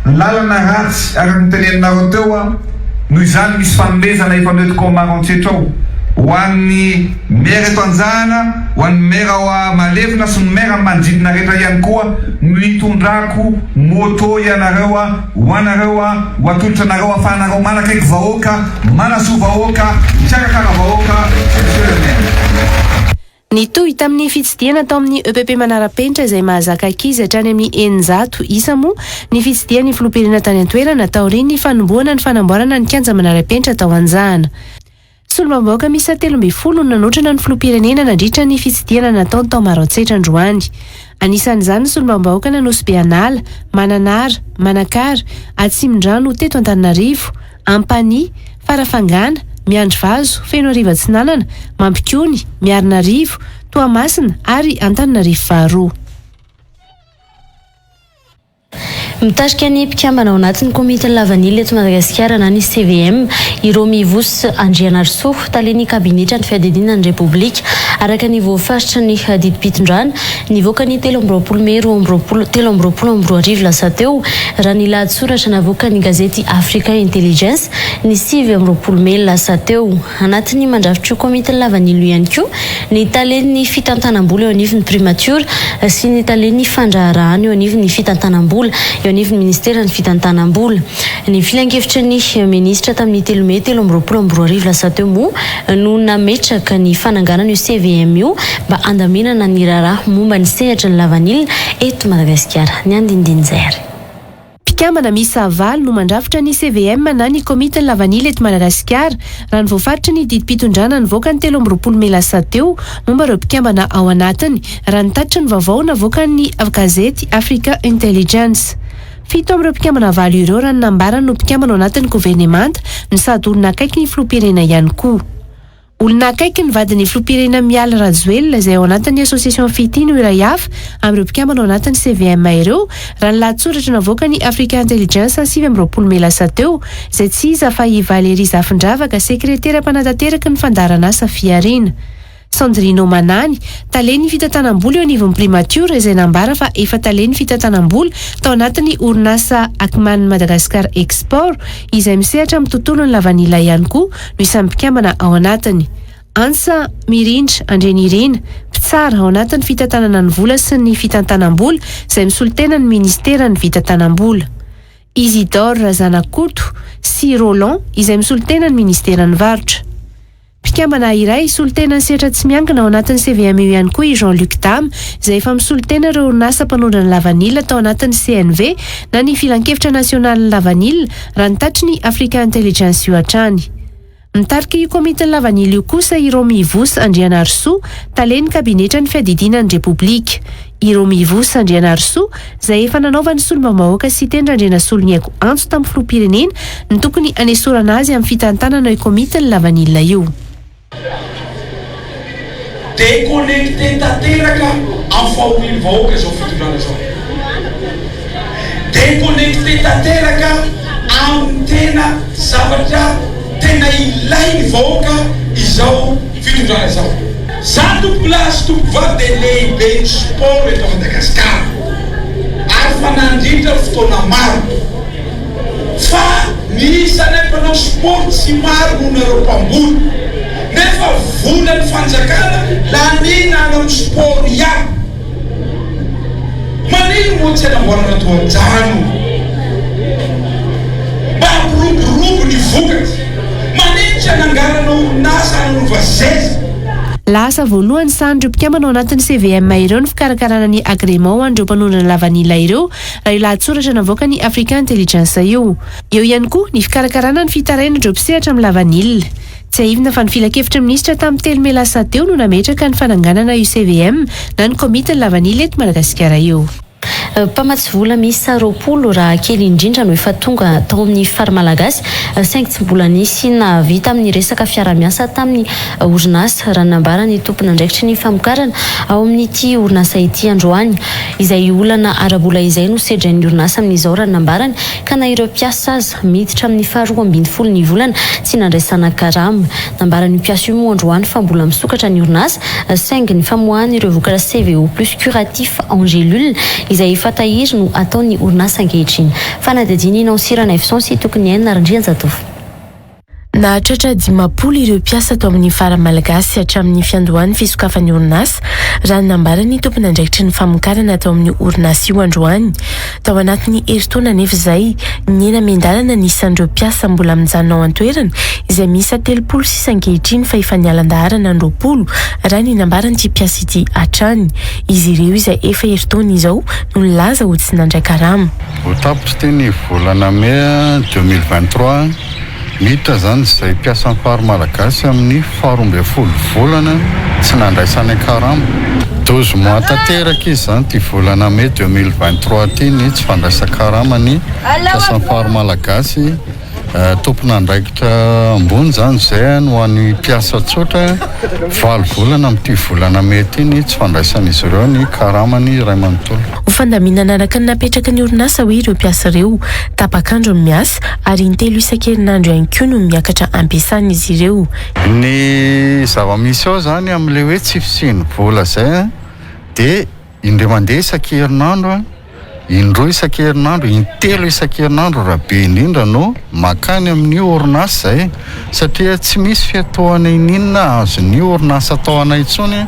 ny lalana ratsy araka ny noteneninareo teo, noho izany misy fanomezana efa noentiko ao Maroantsetra ao ho an'ny maire eto Anjahana, ho an'ny maire ao Malevona sy ny maire manodidina rehetra ihany koa no hitondrako moto ianareo ho anareo ho atolotra anareo afahanareo manakaiky vahoaka, manasoa vahoaka, mikarakara vahoaka, Monsieur le Maire. Nitohy tamin'ny fitsidihana tao amin'ny EPP Manara-penitra izay mahazaka ankizy hatrany amin'ny 600 isa moa ny fitsidihan'ny filoham-pirenena tany an-toerana taorian'ny fanombohana ny fanamboarana ny kianja Manara-penitra tao Anjahana. Solombavambahoaka miisa 13 no nanotrana ny filoham-pirenena nandritra ny fitsidihana nataony tao Maroantsetra androany. Anisan'izany ny solombavambahoakan'Anosibe An'ala, Mananara, Manakara, Atsimondrano teto Antananarivo, Ampanihy, Farafangana, Miandrivazo, Fenoarivo Atsinanana, Mampikony, Miarinarivo, Toamasina ary Antananarivo faharoa. Mitarika ny mpikambana ao anatin'ny komitin'ny lavanila eto Madagasikara na ny CVM, i Romy Voos Andrianarisoa, talen'ny kabinetran'ny fiadidiana ny Repoblika, araka ny voafaritry ny didim-pitondrana nivoaka ny 23 mey 22 2023 lasa teo, raha ny lahatsoratra navoakan'ny gazety Africa Intelligence ny 29 mey lasa teo. Anatin'ny mandrafitra io komitin'ny lavanila io ihany koa ny talen'ny fitantanam-bola eo anivon'ny Primatiora sy ny talen'ny fandraharahana eo anivon'ny fitantanam-bola eo anivon'ny ministeran'ny fitantanam-bola. Ny filankevitry ny minisitra tamin'ny telo mey 2023 lasa teo moa no nametraka ny fananganana io CVM io mba handaminana ny raharaha momba ny sehatry ny lavanila eto Madagasikara. Ny andinindin'izay ary. Mpikambana miisa valo no mandrafitra ny CVM na ny Komitin'ny Lavanila eto Madagasikara, raha ny voafaritry ny didim-pitondrana nivoaka ny 23 mey lasa teo momba ireo mpikambana ao anatiny, raha ny tatitry ny vaovao navoakan'ny gazety Africa Intelligence. Fito amin'ireo mpikambana valo ireo raha ny nambarany no mpikambana ao anatin'ny governemanta no sady olona akaiky ny filoham-pirenena ihany koa. Olona akaiky ny vadin'ny filoham-pirenena Mialy Rajoelina izay ao anatin'ny Association Fitia no iray hafa amin'ireo mpikambana ao anatin'ny CVM ireo, raha ny lahatsoratra navoakan'ny Africa Intelligence ny 29 mey lasa teo, izay tsy iza fa i Valérie Zafindravaka, sekretera mpanatanteraka ny fandaharanasa Fihariana. Sandrino Manany, talen'ny fitantanam-bola eo anivon'ny Primatiora izay nambara fa efa talen'ny fitantanam-bola tao anatin'ny orinasa Ackman Madagascar Export izay misehatra amin'ny tontolon'ny lavanila ihany koa no isan'ny mpikambana ao anatiny. Antsa Mirindra Andrianirina, mpitsara ao anatin'ny fitantanana ny vola sy ny fitantanam-bola izay misolo tena ny ministeran'ny fitantanam-bola. Isidore Razanakoto sy Roland izay misolo tena ny ministeran'ny varotra. Mpikambana iray solontena ny sehatra tsy miankina ao anatin'ny CVMU ihany koa i Jean Luc Dama, izay efa misolo tena ireo orinasa mpanondrana lavanila tao anatin'ny CNV na ny Filankevitra nasionalin'ny lavanila, raha ny tatitry ny Africa Intelligence io hatrany. Mitarika io komitin'ny lavanila io kosa i Romy Voos Andrianarisoa, talen'ny kabinetran'ny fiadidiana ny Repoblika. I Romivosa Andrianarisoa, izay efa nanaovan'ny solombavambahoaka Siteny Randrianasoloniaiko antso tamin'ny filoham-pirenena ny tokony hanesorana azy amin'ny fitantanana io komitin'ny lavanila io. Déconnecté tanteraka amin'ny fahorian'ny vahoaka izao fitondrana izao. Déconnecté tanteraka amin'ny tena zavatra tena ilain'ny vahoaka izao fitondrana izao. Za tompokolahy sy tompokovavy dia lehiben'ny sport eto Madagasikara ary fa nandritra fotoana maro fa ny isanay mpanao sport tsy maro noho nareo mpamboly nefa volan'ny fanjakana laniana any amin'ny sport ihany. Manino moa tsy anamboarana tohadrano mba hampiroborobo ny vokatra? Manino tsy ananganana orinasa hananova zezika? Lahasa voalohany sahanin'ireo mpikambana ao anatin'ny CVM ireo ny fikarakarana ny agrément ho an'ireo mpanondrana lavanila ireo, raha io lahatsoratra navoakan'ny Africa Intelligence io. Eo ihany koa ny fikarakarana ny fitarainan'ireo mpisehatra amin'ny lavanila. Tsiahivina fa ny filankevitry ny minisitra tamin'ny telo mey lasa teo no nametraka ny fananganana io CVM na ny komitin'ny lavanila eto Madagasikara io. Mpamatsy vola miisa 20 raha kely indrindra no efa tonga tao amin'ny Far Malagasy saingy tsy mbola nisy nahavita amin'ny resaka fiarahamiasa tamin'ny orinasa, raha ny nambaran'ny tompon'andraikitry ny famokarana ao amin'ity orinasa ity androany. Izay olana ara-bola izay no sedrain'ny orinasa amin'izao raha ny nambarany ka na ireo mpiasa aza miditra amin'ny faharoa ambin'ny folo ny volana tsy nandraisana karama. Nambaran'io mpiasa io moa androany fa mbola misokatra ny orinasa saingy ny famoahana ireo vokatra CVO plus curatif en gélule izay efa tahiry no ataon'ny orinasa ankehitriny. Fanadihadiana i Nancy Ranaivoson sy Tokiniaina Randrianjatovo. Nahatratra 50 ireo mpiasa tao amin'ny Fara Malagasy hatramin'ny fiandohan'ny fisokafan'ny orinasa, raha ny nambaran'ny tompon'andraikitry ny famokarana tao amin'io orinasa io androany. Tao anatin'ny herintaona anefa izay, nihena miandalana ny isan'ireo mpiasa mbola mijanona ao an-toerana, izay miisa 30 sisa ankehitriny fa efa niala an-daharana ny 20, raha ny nambaran'ity mpiasa ity hatrany. Izy ireo izay efa herintaona izao no nilaza ho tsy nandray karama. Ho tapitra ity ny volana mey 2023, Miditra izany izay mpiasan'ny Faro Malagasy amin'ny faha 12 volana tsy nandraisany karama. 12 mois tanteraka izy izany ity volana mey 2023 ity ny tsy fandraisan-karama ny mpiasan'ny Faro Malagasy. Tompon'andraikitra ambony izany izay no an'ny mpiasa tsotra. Valo volana amin'ity volana mey ity ny tsy fandraisan'izy ireo ny karamany iray manontolo. Ho fandaminana araka ny napetraky ny orinasa hoy ireo mpiasa ireo, tapak'andro ny miasa ary intelo isan-kerinandro ihany koa no miakatra ampiasana izy ireo. Ny zava-misy ao izany amin'ilay hoe tsy fisian'ny vola izay dia indray mandeha isan-kerinandro, indroa isan-kerinandro, intelo isan-kerinandro raha be indrindra no mankany amin'ny orinasa izay satria tsy misy fiatohana ininona azon'ny orinasa atao anay intsony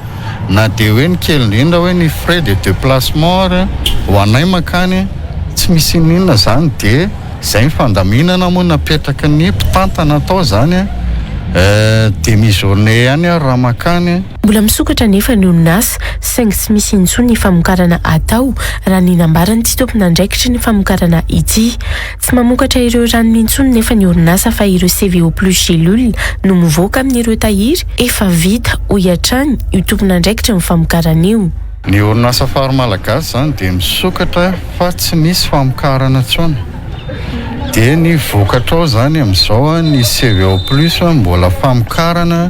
na dia hoe ny kely indrindra hoe ny frais de deplacement ary ho anay mankany tsy misy ininona izany dia izay ny fandaminana moa napetraky ny mpitantana tao izany demi journée ihany ary raha mankany. Mbola misokatra anefa ny orinasa saingy tsy misy intsony ny famokarana atao raha ny nambaran'ity tompon'andraikitry ny famokarana ity. Tsy mamokatra ireo ranony intsony nefa ny orinasa fa ireo CVO plus gélule no mivoaka amin'ireo tahiry efa vita hoy hatrany io tompon'andraikitry ny famokarana io. Ny orinasa Faro Malagasy izany dia misokatra fa tsy misy famokarana intsony. Dia ny vokatra ao izany amin'izao ny CVO plus mbola famokarana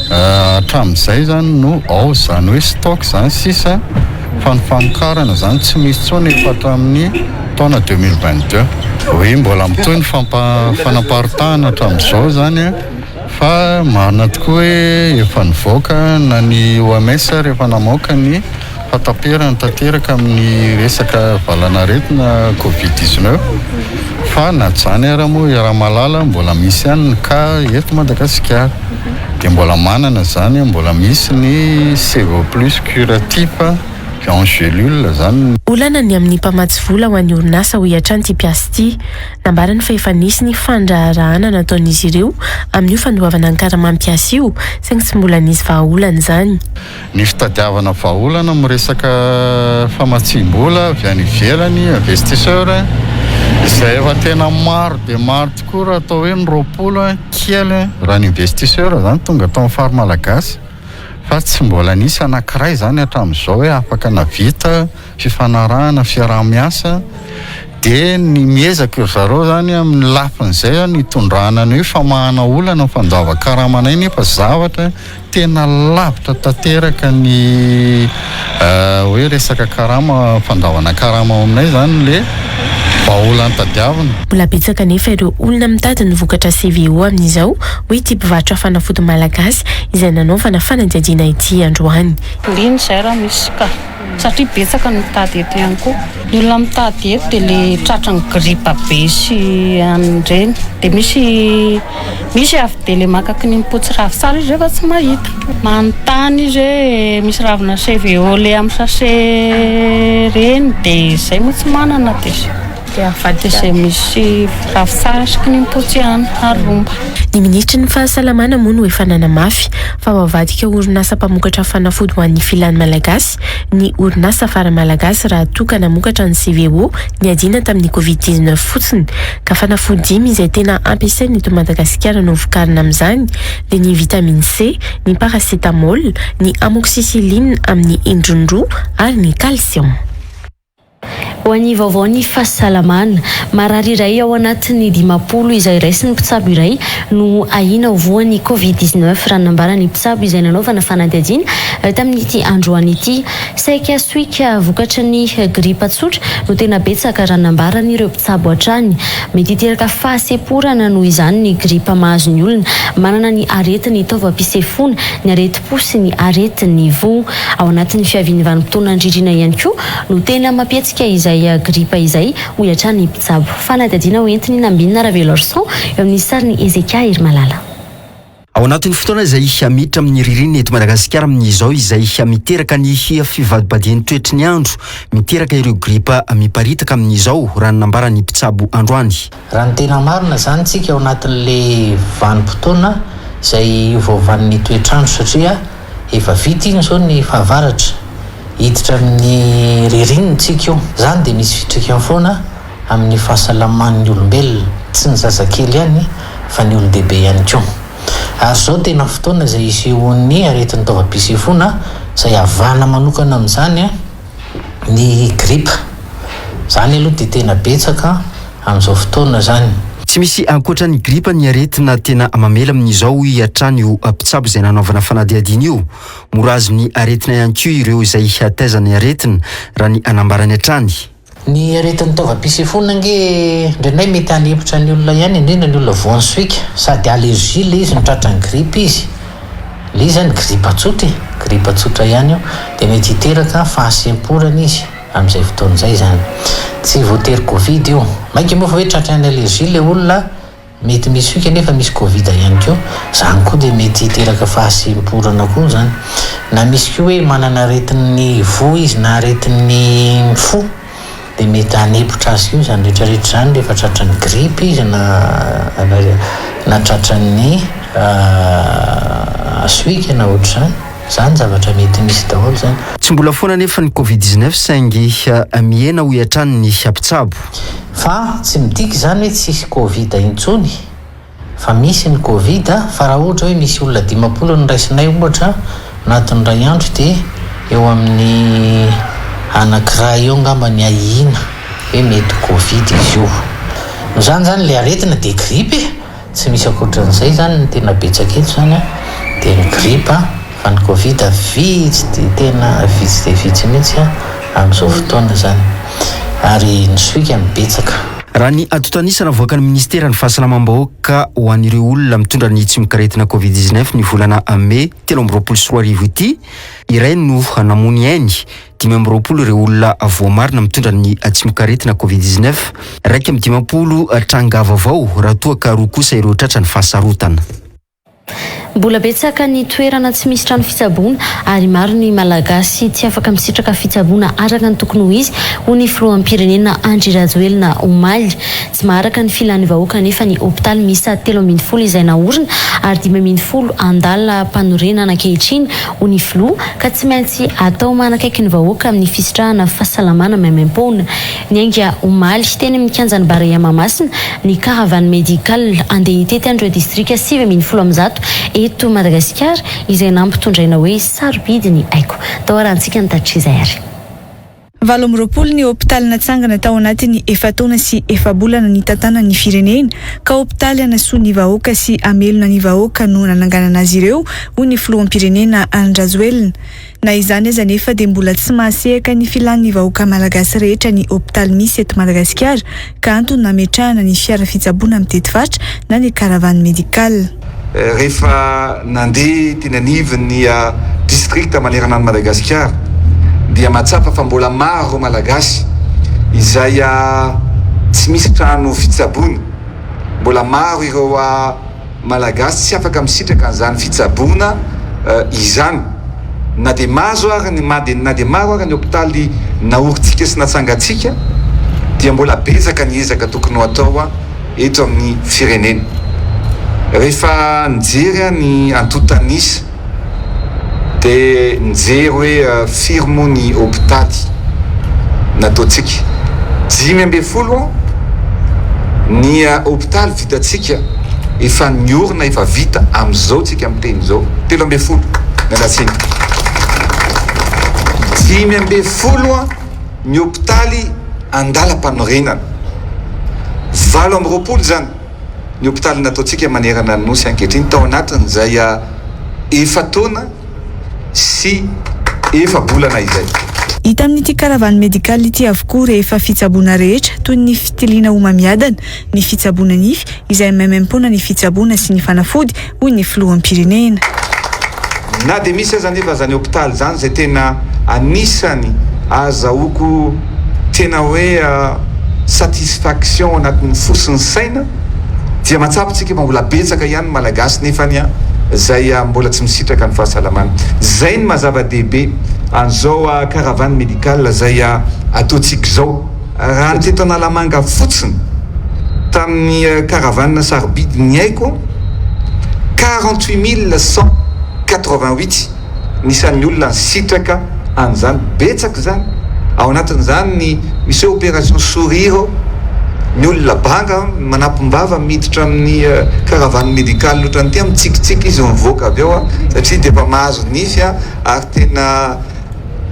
hatramin'izay izany no ao, izany hoe stock izany sisa fa ny famokarana izany tsy misy intsony efa hatramin'ny taona 2022. Oui, mbola mitohy ny fanaparitahana hatramin'izao izany fa marina tokoa hoe efa nivoaka na ny OMS ary efa namoaka ny fahataperana tanteraka amin'ny resaka valanaretina covid 19 fa na izany ara moa iaraha-mahalala mbola misy ihany ny cas eto Madagasikara dia mbola manana izany mbola misy ny CVO plus curatif en gélule izany. Olana ny amin'ny mpamatsy vola ho an'ny orinasa hoy hatrany ity mpiasa ity. Nambarany fa efa nisy ny fandraharahana nataon'izy ireo amin'io fandoavana ny karamam mpiasa io saingy tsy mbola nisy vahaolana izany. Ny fitadiavana vahaolana amin'ny resaka famatsiam-bola avy any ivelany, investisseur, izay efa tena maro dia maro tokoa raha atao hoe ny 20 kely raha ny investisseur izany tonga tao amin'ny fary malagasy. Fa tsy mbola nisy anankiray izany hatramin'izao hoe afaka navita fifanarahana, fiaraha-miasa. Dia ny miezaka ry zareo izany amin'ny lafin'izay ny hitondrana ny hoe famahana olana ny fandoavan-karamanay nefa zavatra tena lavitra tanteraka ny hoe resaka karama, fandoavana karama ao aminay izany ilay vahaolana tadiavina. Mbola betsaka anefa ireo olona mitady ny vokatra CVO amin'izao, hoy ity mpivarotra fanafody malagasy izay nanaovana fanadihadiana ity androany. Liana izay raha misy ka. Satria betsaka ny mitady eto ihany koa. Ny olona mitady eto dia le tratran'ny grippe be sy an'ireny. Dia misy misy avy dia le maka kinim-potsy ravintsara izy rehefa tsy mahita. Manontany izy hoe misy ravina CVO le amin'ny sachet ireny dia izay moa tsy manana dia dia izay misy ravintsara sy kinim-potsy ihany ary romba. Ny minisitry ny fahasalamana moa no efa nanamafy fa ho avadika ho orinasa mpamokatra fanafody ho an'ny filan'ny Malagasy ny orinasa Fara Malagasy raha toa ka namokatra ny CVO niadiana tamin'ny Covid 19 fotsiny ka fanafody dimy izay tena ampiasaina eto Madagasikara no vokarina amin'izany dia ny vitamine C, ny paracetamol, ny amoxicilline amin'ny endriny roa ary ny calcium. Ho an'ny vaovaon'ny fahasalamana, marary iray ao anatin'ny 50 izay raisin'ny mpitsabo iray no ahiana ho voan'ny Covid 19 raha ny nambaran'ny mpitsabo izay nanaovana fanadihadiana tamin'ity androany ity. Saika soika vokatry ny gripa tsotra no tena betsaka raha ny nambaran'ireo mpitsabo hatrany. Mety hiteraka fahasemporana noho izany ny gripa mahazo ny olona manana ny aretin'ny taovam-pisefoana, ny aretim-po sy ny aretin'ny voa. Ao anatin'ny fiavian'ny vanim-potoanan'ny ririnina ihany koa no tena mampihetsika izay gripa izay, hoy hatrany ny mpitsabo. Fanadihadiana ho entin'i Nambinina Ravelorson eo amin'ny sarin'i Hezekia Herimalala. Ao anatin'ny fotoana izay miditra amin'ny ririnina eto Madagasikara amin'izao izay miteraka ny fivadibadian'ny toetry ny andro, miteraka ireo gripa miparitaka amin'izao, raha ny nambaran'ny mpitsabo androany. Raha ny tena marina izany tsika ao anatin'ilay vanim-potoana izay iovaovan'ny toetr'andro satria Efa vita iny izao ny fahavaratra, hiditra amin'ny ririnina tsika io. Izany dia misy fiantraikany foana amin'ny fahasalaman'ny olombelona, tsy ny zazakely ihany fa ny olon-dehibe ihany koa. Ary izao tena fotoana izay isehoan'ny aretin'ny taovam-pisefoana izay avahana manokana amin'izany ny gripa. Izany aloha dia tena betsaka amin'izao fotoana izany. Tsy misy ankoatra ny gripa ny aretina tena mamely amin'izao hoy hatrany io mpitsabo izay nanaovana fanadihadiana io. Mora azon'ny aretina ihany koa ireo izay taizan'ny aretina, raha ny anambarany hatrany. Ny aretin'ny taovam-pisefoana ange indraindray mety hanempotra ny olona ihany, indrindra ny olona voan'ny sohika. Sady allergie ilay izy no tratran'ny gripa izy. Ilay izy zany gripa tsotra e, gripa tsotra ihany io, dia mety hiteraka fahasemporana izy amin'izay fotoana izay izany. Tsy voatery covid io. Mainka moa fa hoe tratran'ny allergie ilay olona, mety misy sohika nefa misy covid ihany koa, izany koa dia mety hiteraka fahasemporana koa izany. Na misy koa hoe manana aretin'ny voa izy na aretin'ny fo. Dia mety hanepotra azy koa izany rehetra rehetra izany rehefa tratran'ny grippe izy na na tratran'ny sohika na ohatr'izany. Izany zavatra mety misy daholo izany. Tsy mbola foana anefa ny Covid 19 saingy mihena hoy hatrany ny mpitsabo. Fa tsy midika izany hoe tsisy Covid intsony. Fa misy ny covid fa raha ohatra hoe misy olona 50 no raisinay ohatra anatin'ny iray andro dia eo amin'ny anakiray eo angamba ny ahiana hoe mety covid izy io. Noho izany izany ilay aretina dia grippe e! Tsy misy ankoatran'izay izany ny tena betsaka eto izany an, dia ny grippe fa ny covid vitsy dia tena vitsy dia vitsy mihitsy amin'izao fotoana izany ary ny sohika no betsaka. Raha ny antontan'isa navoakan'ny minisiteran'ny fahasalamam-bahoaka ho an'ireo olona mitondra ny tsimokaretina Covid 19 ny volana mey 2023 ity, iray no namoa ny ainy, 25 ireo olona voamarina mitondra ny tsimokaretina Covid 19, 51 tranga vaovao raha toa ka roa kosa ireo tratran'ny fahasarotana. Mbola betsaka ny toerana tsy misy trano fitsaboana ary maro ny Malagasy tsy afaka misitraka fitsaboana araka ny tokony ho izy, hoy ny filoham-pirenena Andry Rajoelina omaly. Tsy maharaka ny filan'ny vahoaka anefa ny hopitaly miisa 13 izay naorina ary 15 andalam-panorenana ankehitriny, hoy ny filoha, ka tsy maintsy atao manakaiky ny vahoaka amin'ny fisitrahana fahasalamana maimaimpoana. Niainga omaly, teny amin'ny kianjan'ny Barea Mahamasina, ny caravane médicale handeha hitety an'ireo distrika 119 eto Madagasikara izay nampitondraina hoe Sarobidy ny aiko. Tao arahantsika ny tatitra izay ary. 28 ny hopitaly natsangana tao anatin'ny efa-taona sy efa-bolana nitantanany ny firenena, ka hopitaly hanasoa ny vahoaka sy hamelona ny vahoaka no nananganana azy ireo, hoy ny filoham-pirenena Andry Rajoelina. Na izany aza anefa dia mbola tsy mahasehaka ny filan'ny vahoaka malagasy rehetra ny hopitaly misy eto Madagasikara ka antony nametrahana ny fiara fitsaboana mitety faritra na ny caravane médicale. Rehefa nandeha teny anivon'ny distrikta manerana an'i Madagasikara dia mahatsapa fa mbola maro ireo Malagasy izay tsy misy trano fitsaboana, mbola maro ireo Malagasy tsy afaka misitraka an'izany fitsaboana izany. Na dia mazo ary ny na dia maro ary ny hopitaly naorintsika sy natsangantsika dia mbola betsaka ny ezaka tokony ho atao eto amin'ny firenena. Rehefa nijery aho ny antontan'isa dia nijery hoe firy moa ny hopitaly nataontsika. 15 ny hopitaly vitantsika efa niorina, efa vita amin'izao tsika miteny izao. 13, miala tsiny. 15 ny hopitaly andalam-panorenana. 28 izany ny hopitaly nataontsika manerana ny Nosy ankehitriny tao anatin'izay efa-taona sy efa-bolana izay. Hita amin'ity caravane médicale ity avokoa rehefa fitsaboana rehetra toy ny fitiliana homamiadana, ny fitsaboana nify izay maimaimpoana ny fitsaboana sy ny fanafody, hoy ny filoham-pirenena. Na dia misy aza anefa izany hopitaly izany izay tena anisany ahazahoako tena hoe satisfaction ao anatin'ny fo sy ny saina dia mahatsapa isika fa mbola betsaka ihany ny Malagasy nefany izay mbola tsy misitraka ny fahasalamana. Izay no maha zava-dehibe an'izao caravane médicale izay ataontsika izao. Raha ny teto Analamanga fotsiny tamin'ny caravane sarobidy ny aiko, 48188 ny isan'ny olona nisitraka an'izany, betsaka izany, ao anatin'izany ny misy hoe opération sourire ao, ny olona banga manampim-bava miditra amin'ny caravane médicale ohatran'ity, mitsikitsiky izy mivoaka avy ao satria dia efa mahazo nify ary tena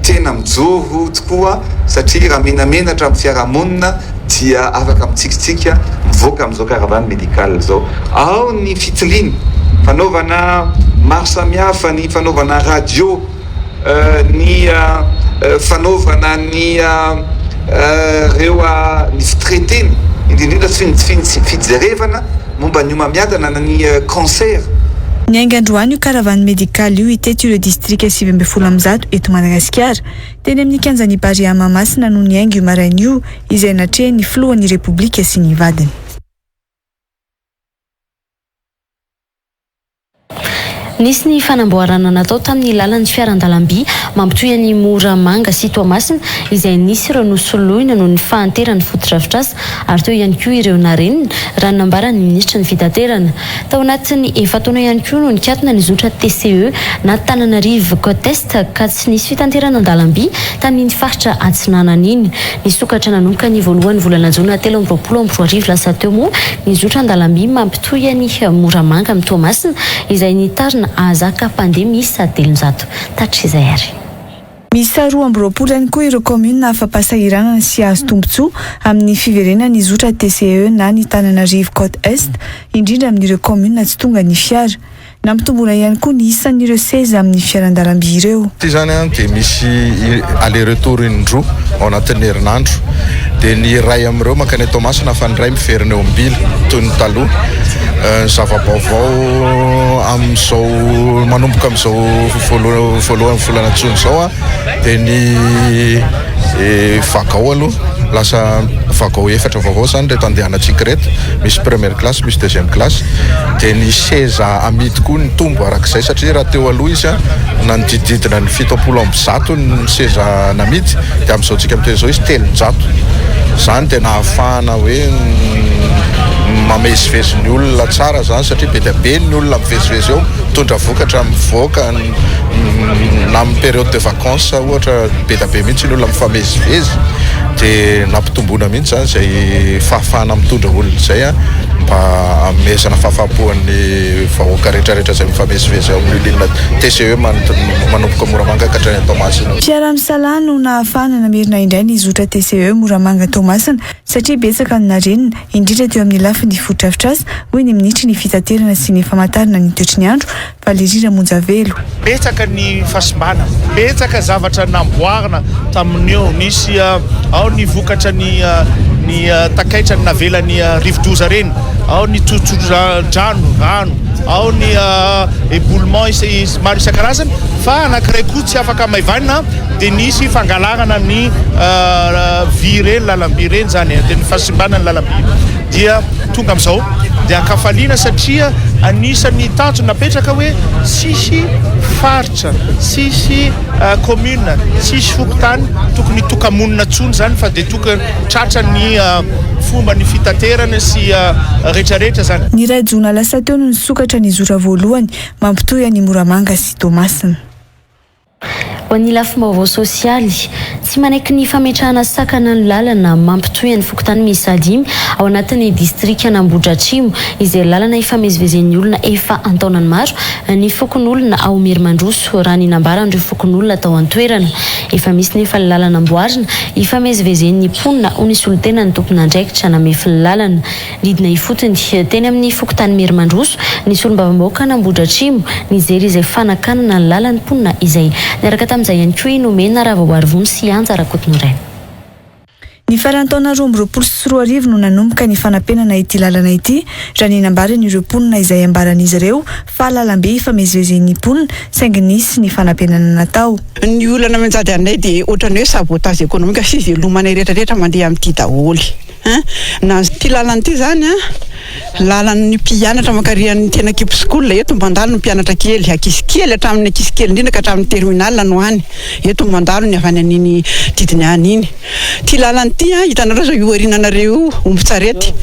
Tena mijoro tokoa satria raha menamenatra amin'ny fiarahamonina dia afaka mitsikitsiky mivoaka amin'izao caravane médicale izao. Ao ny fitiliana, fanaovana maro samihafa, ny fanaovana radio, ny fanaovana ny ireo ny fitretena, indrindra indrindra ny fijerevana momba ny homamiadana na ny cancer. Niainga androany io caravane médicale io hitety ireo distrika 119 eto Madagasikara. Teny amin'ny kianjan'i Barea Mahamasina no niainga io maraina io, izay natrehin'ny filohan'ny Repoblika sy ny vadiny. Nisy ny fanamboarana natao tamin'ny lalan'ny fiaran-dalamby mampitohy an'i Moramanga sy Toamasina izay nisy ireo nosoloina noho ny fahanteran'ny fotodrafitrasa ary teo ihany koa ireo narenina, raha ny nambaran'ny minisitry ny fitaterana. Tao anatin'ny efa-taona ihany koa no nikatona ny zotra TCE na Tananarive Côte Est ka tsy nisy fitanterana an-dalamby tamin'iny faritra Atsinanana iny. Nisokatra nanomboka ny voalohan'ny volana jona 2023 lasa teo moa ny zotra an-dalamby mampitohy an'i Moramanga amin'i Toamasina izay nitarina ahazaka mpandeha miisa 300 hatrizay ary. Miisa 22 ihany koa ireo kaominina afa-pahasahiranana sy hahazo tombontsoa amin'ny fiverenan'ny zotra TCE na ny Tananarive Côte Est, indrindra amin'ireo kaominina tsy tonga ny fiara. Nampitomboina ihany koa ny isan'ireo seza amin'ny fiaran-dalamby ireo. Ity izany dia misy aller retour indroa ao anatin'ny herinandro. Dia ny iray amin'ireo mankany Toamasina fa ny iray miverina eo Ambila toy ny taloha. Ny zava-baovao amin'izao manomboka amin'izao voalohan'ny volana jona izao dia ny vagao aloha lasa vagao efatra vaovao izany ireto andehanantsika ireto. Misy première classe, misy deuxième classe. Dia ny seza amidy koa nitombo arak'izay satria raha teo aloha izy nanodidididina ny 170 ny seza namidy dia amin'izao tsika miteny izao izy 300. Izany dia nahafahana hoe mamezivezy ny olona tsara izany satria be dia be ny olona mivezivezy eo mitondra vokatra mivoaka na amin'ny période de vacances ohatra be dia be mihitsy ny olona mifamezivezy dia nampitomboina mihitsy izany izay fahafahana mitondra olona izay. mba hanomezana fahafahampo an'ny vahoaka rehetra rehetra izay mifamezivezy ao amin'io ligne TCE manomboka Moramanga ka hatrany Toamasina. Fiaraha-misalahy no nahafahana namerina indray ny zotra TCE Moramanga Toamasina satria betsaka ny narenina, indrindra teo amin'ny lafiny fotodrafitrasa, hoy ny minisitry ny fitaterana sy ny famantarana ny toetry ny andro, Valérie Ramonjavelo. Betsaka ny fahasimbana, betsaka zavatra namboarina tamin'io, nisy ao ny vokatra ny ny takaitra navelan'ny rivodoza ireny, ao ny tsotsodrano, rano, ao ny éboulement maro isan-karazany fa anankiray koa tsy afaka hamaivanina dia nisy fangalarana ny vy ireny, lalam-by ireny izany, dia ny fahasimbana ny lalam-by dia tonga amin'izao dia ankafaliana satria anisan'ny tanjona napetraka hoe tsisy faritra, tsisy commune, tsisy fokontany tokony hitoka-monina intsony izany fa dia tokony tratra ny fomba ny fitaterana sy rehetrarehetra izany. Ny iray jona lasa teo no nisokatra ny zotra voalohany mampitohy an'i Moramanga sy Toamasina. Ho an'ny lafim-baovao sosialy, tsy manaiky ny fametrahana sakana ny lalana mampitohy an'ny fokontany miisa dimy ao anatin'ny distrikan'Ambohidratrimo, izay lalana ifamezivezen'ny olona efa an-taonany maro, ny fokonolona ao Merimandroso, raha ny nambaran'ireo fokonolona tao an-toerana. Efa misy nefa ny lalana amboarina ifamezivezen'ny mponina, hoy ny solontenan'ny tompon'andraikitra namefy ny lalana. Nidina ifotony, teny amin'ny fokontany Merimandroso, ny solombavambahoakan'Ambohidratrimo, nijery izay fanakanana ny lalan'ny mponina izay. Niaraka tamin'izay ihany koa i Nomena Ravaoarivony sy Anja Rakotonirainy. Ny faran'ny taona 2022 no nanomboka ny fanampenana ity lalana ity, raha ny nambaran'ireo mponina izay ambaran'izy ireo fa lalambe ifamezivezen'ny mponina, saingy nisy ny fanampenana natao. Ny olana mianjady aminay dia ohatran'ny hoe sabotage économique sy ivelomanay rehetra rehetra mandeha amin'ity daholo. Hein? Na ity lalana ity zany an, lalan'ny mpianatra mankary amin'ny tena keep school, eto mandalo ny mpianatra kely, ankizy kely hatramin'ny ankizy kely indrindra ka hatramin'ny terminal no any, eto mandalo ny avy any an'iny didiny any iny. Ity lalana ity an, hitanareo zao io aoriananareo io, ombin-tsarety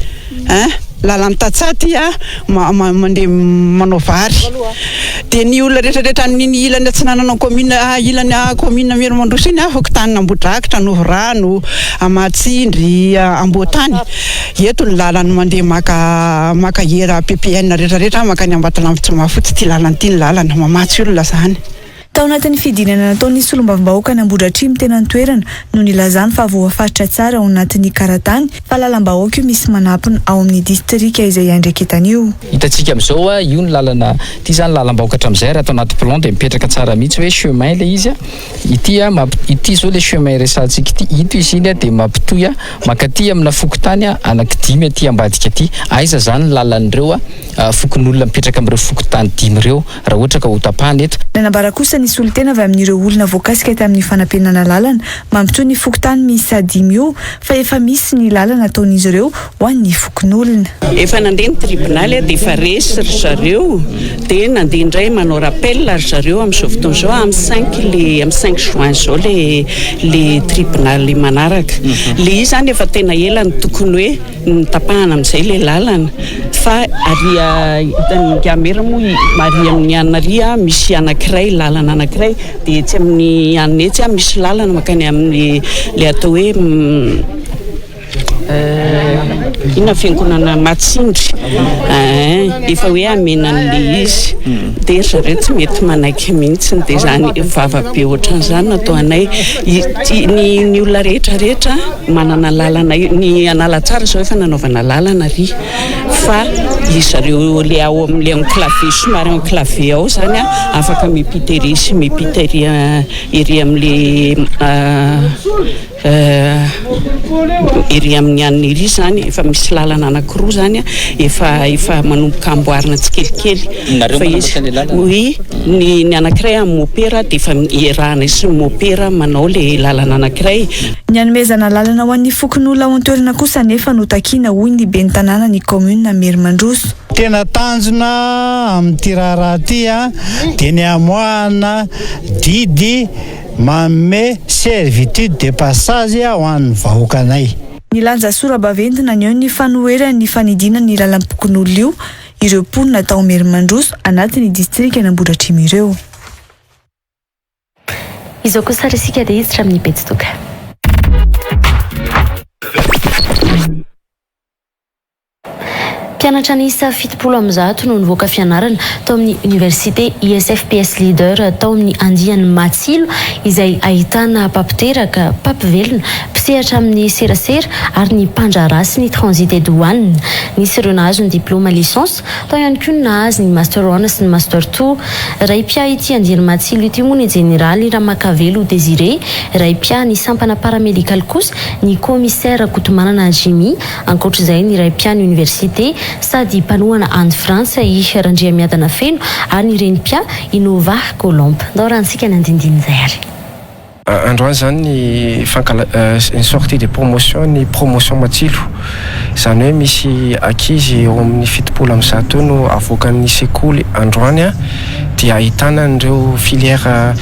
hein, lalan'ny tantsaha ity an, mandeha manao vary. Dia ny olona rehetra rehetra amin'iny ilany atsinanana commune ilany commune Merimandroso iny fokontany Ambohidrakitra, Novorano, Mahatsindry, Ambohitany. Eto ny lalany mandeha maka maka era PPN rehetra rehetra mankany Ambatolampy Tsimahafotsy ity lalana ity ny lalana mamatsy olona izany. Tao anatin'ny fidinana nataon'ny solombavambahoakan'Ambohidratrimo teny an-toerana no nilazany fa voafaritra tsara ao anatin'ny karatany fa lalam-bahoaka io misy manampina ao amin'ny distrika izay iandraiketany io. Hitantsika amin'izao io ny lalana, ity izany lalam-bahoaka hatramin'izay ary ato anaty plan dia mipetraka tsara mihitsy hoe chemin ilay izy. Ity ity izao ilay chemin resahantsika ity, ito izy iny dia mampitohy mankaty amina fokontany anankidimy aty ambadika aty. Aiza izany ny lalan'ireo fokonolona mipetraka amin'ireo fokontany dimy ireo? raha ohatra ka hotapahana eto. Nanambara kosa ny solontena avy amin'ireo olona voakasika tamin'ny fanampenana lalana mampitohy ny fokontany miisa dimy io fa efa misy ny lalana ataon'izy ireo ho an'ny fokonolona. Efa nandeha ny tribonaly dia efa resy ry zareo dia nandeha indray manao rappel ry zareo amin'izao fotoana izao amin'ny cinq le amin'ny cinq juin izao le le tribonaly manaraka. Le izy izany efa tena ela no tokony hoe Notapahana amin'izay ilay lalana fa ary hitan'ny Ingahy moa ary amin'ny anona ary misy anankiray lalana anankiray dia etsy amin'ny anona etsy misy lalana mankany amin'ny ilay atao hoe inona fiangonana Matsindry efa hoe hamena an'ilay izy dia ry zareo tsy mety manaiky mihitsy dia izany vava be ohatran'izany no atao anay ny olona rehetra rehetra Manana lalana ny Analatsara izao efa nanaovana lalana ary fa ry zareo le ao amin'le enclavé somary enclavé ao zany a afaka mipita ery sy mipita ery ery amin'le ery amin'ny anona ery zany efa misy lalana anankiroa zany a efa efa manomboka amboarina tsikelikely Nareo fa izy manamboatra ny lalana? oui ny ny anankiray amin'ny mopera dia efa iarahanay sy ny mopera manao le lalana anankiray. Ny hanomezana lalana ho an'ny fokonolona ao an-toerana kosa anefa no takiana hoy ny ben'ny tanànan'ny kaominina Merimandroso. Tena tanjona amin'ity raharaha ity dia ny hamoahana didy manome servitude de passage ho an'ny vahoakanay. Nilanja sora-baventy naneho ny fanoherany ny fanidiana ny lalam-pokonolona io ireo mponina tao Merimandroso anatin'ny distrikan'Ambohidratrimo ireo. Izao kosa ary isika dia hiditra amin'ny pejy toka. Mpianatra niisa 170 no nivoaka fianarana tao amin'ny Université ISFPS Leader tao amin'ny andiany Matsilo izay ahitana mpampiteraka, mpampivelona, mpisehatra amin'ny serasera ary ny mpandraharaha sy ny transit et douane. Nisy ireo nahazo ny diplaoma licence, tao ihany koa ny nahazo ny master one sy ny master two. Ray mpiahy ity andiany Matsilo ity moa ny jeneraly Ramakavelo Désiré, ray mpiahy ny sampana paramedikaly kosa ny kaomisera Rakotomanana Jimmy. Ankoatra izay, ny ray mpiahy ny oniversite sady mpanohana any Frantsa i Randriamiadana Feno ary ny reny mpiahy i Nova Colombe. Ndao arahantsika ny andindinin'izay ary. Androany izany ny fankala ny sortie de promotion ny promotion matsilo. Izany hoe misy ankizy eo amin'ny 170 eo no avoakan'ny sekoly androany dia ahitana an'ireo filière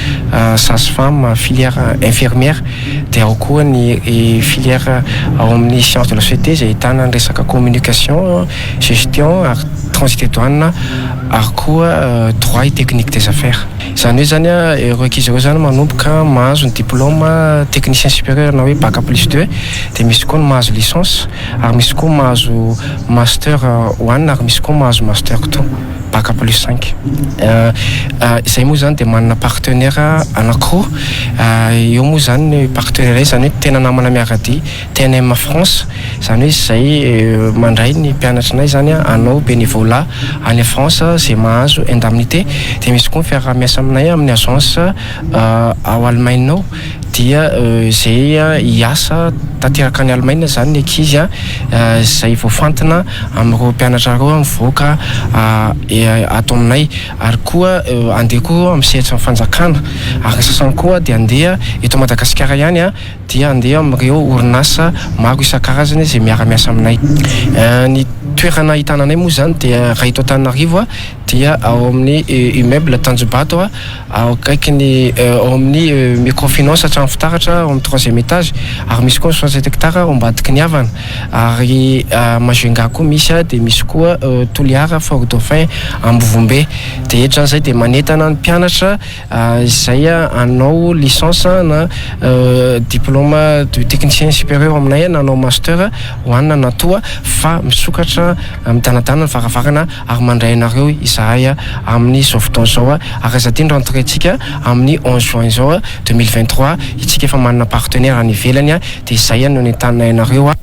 sage femme, filière infirmière dia ao koa ny filière ao amin'ny science de la société izay ahitana ny resaka communication, gestion ary transit et douane ary koa droit et technique des affaires. Izany hoe izany ireo ankizy ireo izany manomboka mahazo ny diplôme technicien supérieur na hoe bac plus deux dia misy koa ny mahazo licence ary misy koa mahazo master one ary misy koa mahazo master two bac plus cinq. Izay moa izany dia manana partenaire anankiroa, eo moa izany ny partenaire izany hoe tena namana miara-dia TNM France, izany hoe izay mandray ny mpianatrinay izany hanao bénévolat any France izay mahazo indemnité, dia misy koa ny fiaraha-miasa aminay amin'ny agence ao Allemagne ao dia izay hiasa tanteraka any Allemagne izany ny ankizy izay voafantina amin'ireo mpianatra ireo mivoaka ato aminay ary koa handeha koa amin'ny sehatry ny fanjakana ary ny sasany koa dia handeha eto Madagasikara ihany dia handeha amin'ireo orinasa maro isan-karazany izay miara-miasa aminay. Ny toerana ahitana anay moa izany dia raha eto Antananarivo dia ao amin'ny immeuble Tanjombato ao akaikin'ny ao amin'ny microfinance trano fitaratra ao amin'ny troisième étage ary misy koa ny 67 hectares ao ambadiky ny havana ary Majunga koa misy dia misy koa Toliara Fort Dauphin Ambovombe dia eto izany izay dia manentana ny mpianatra Izay hanao licence na diplôme de technicien supérieur aminay na hanao master ho anona na toa fa misokatra midanadana ny varavarana ary mandray anareo izahay amin'izao fotoana izao ary aza adino rentrée ntsika amin'ny 11 juin izao 2023 itsika efa manana partenaire any ivelany dia izay no nentanina anareo.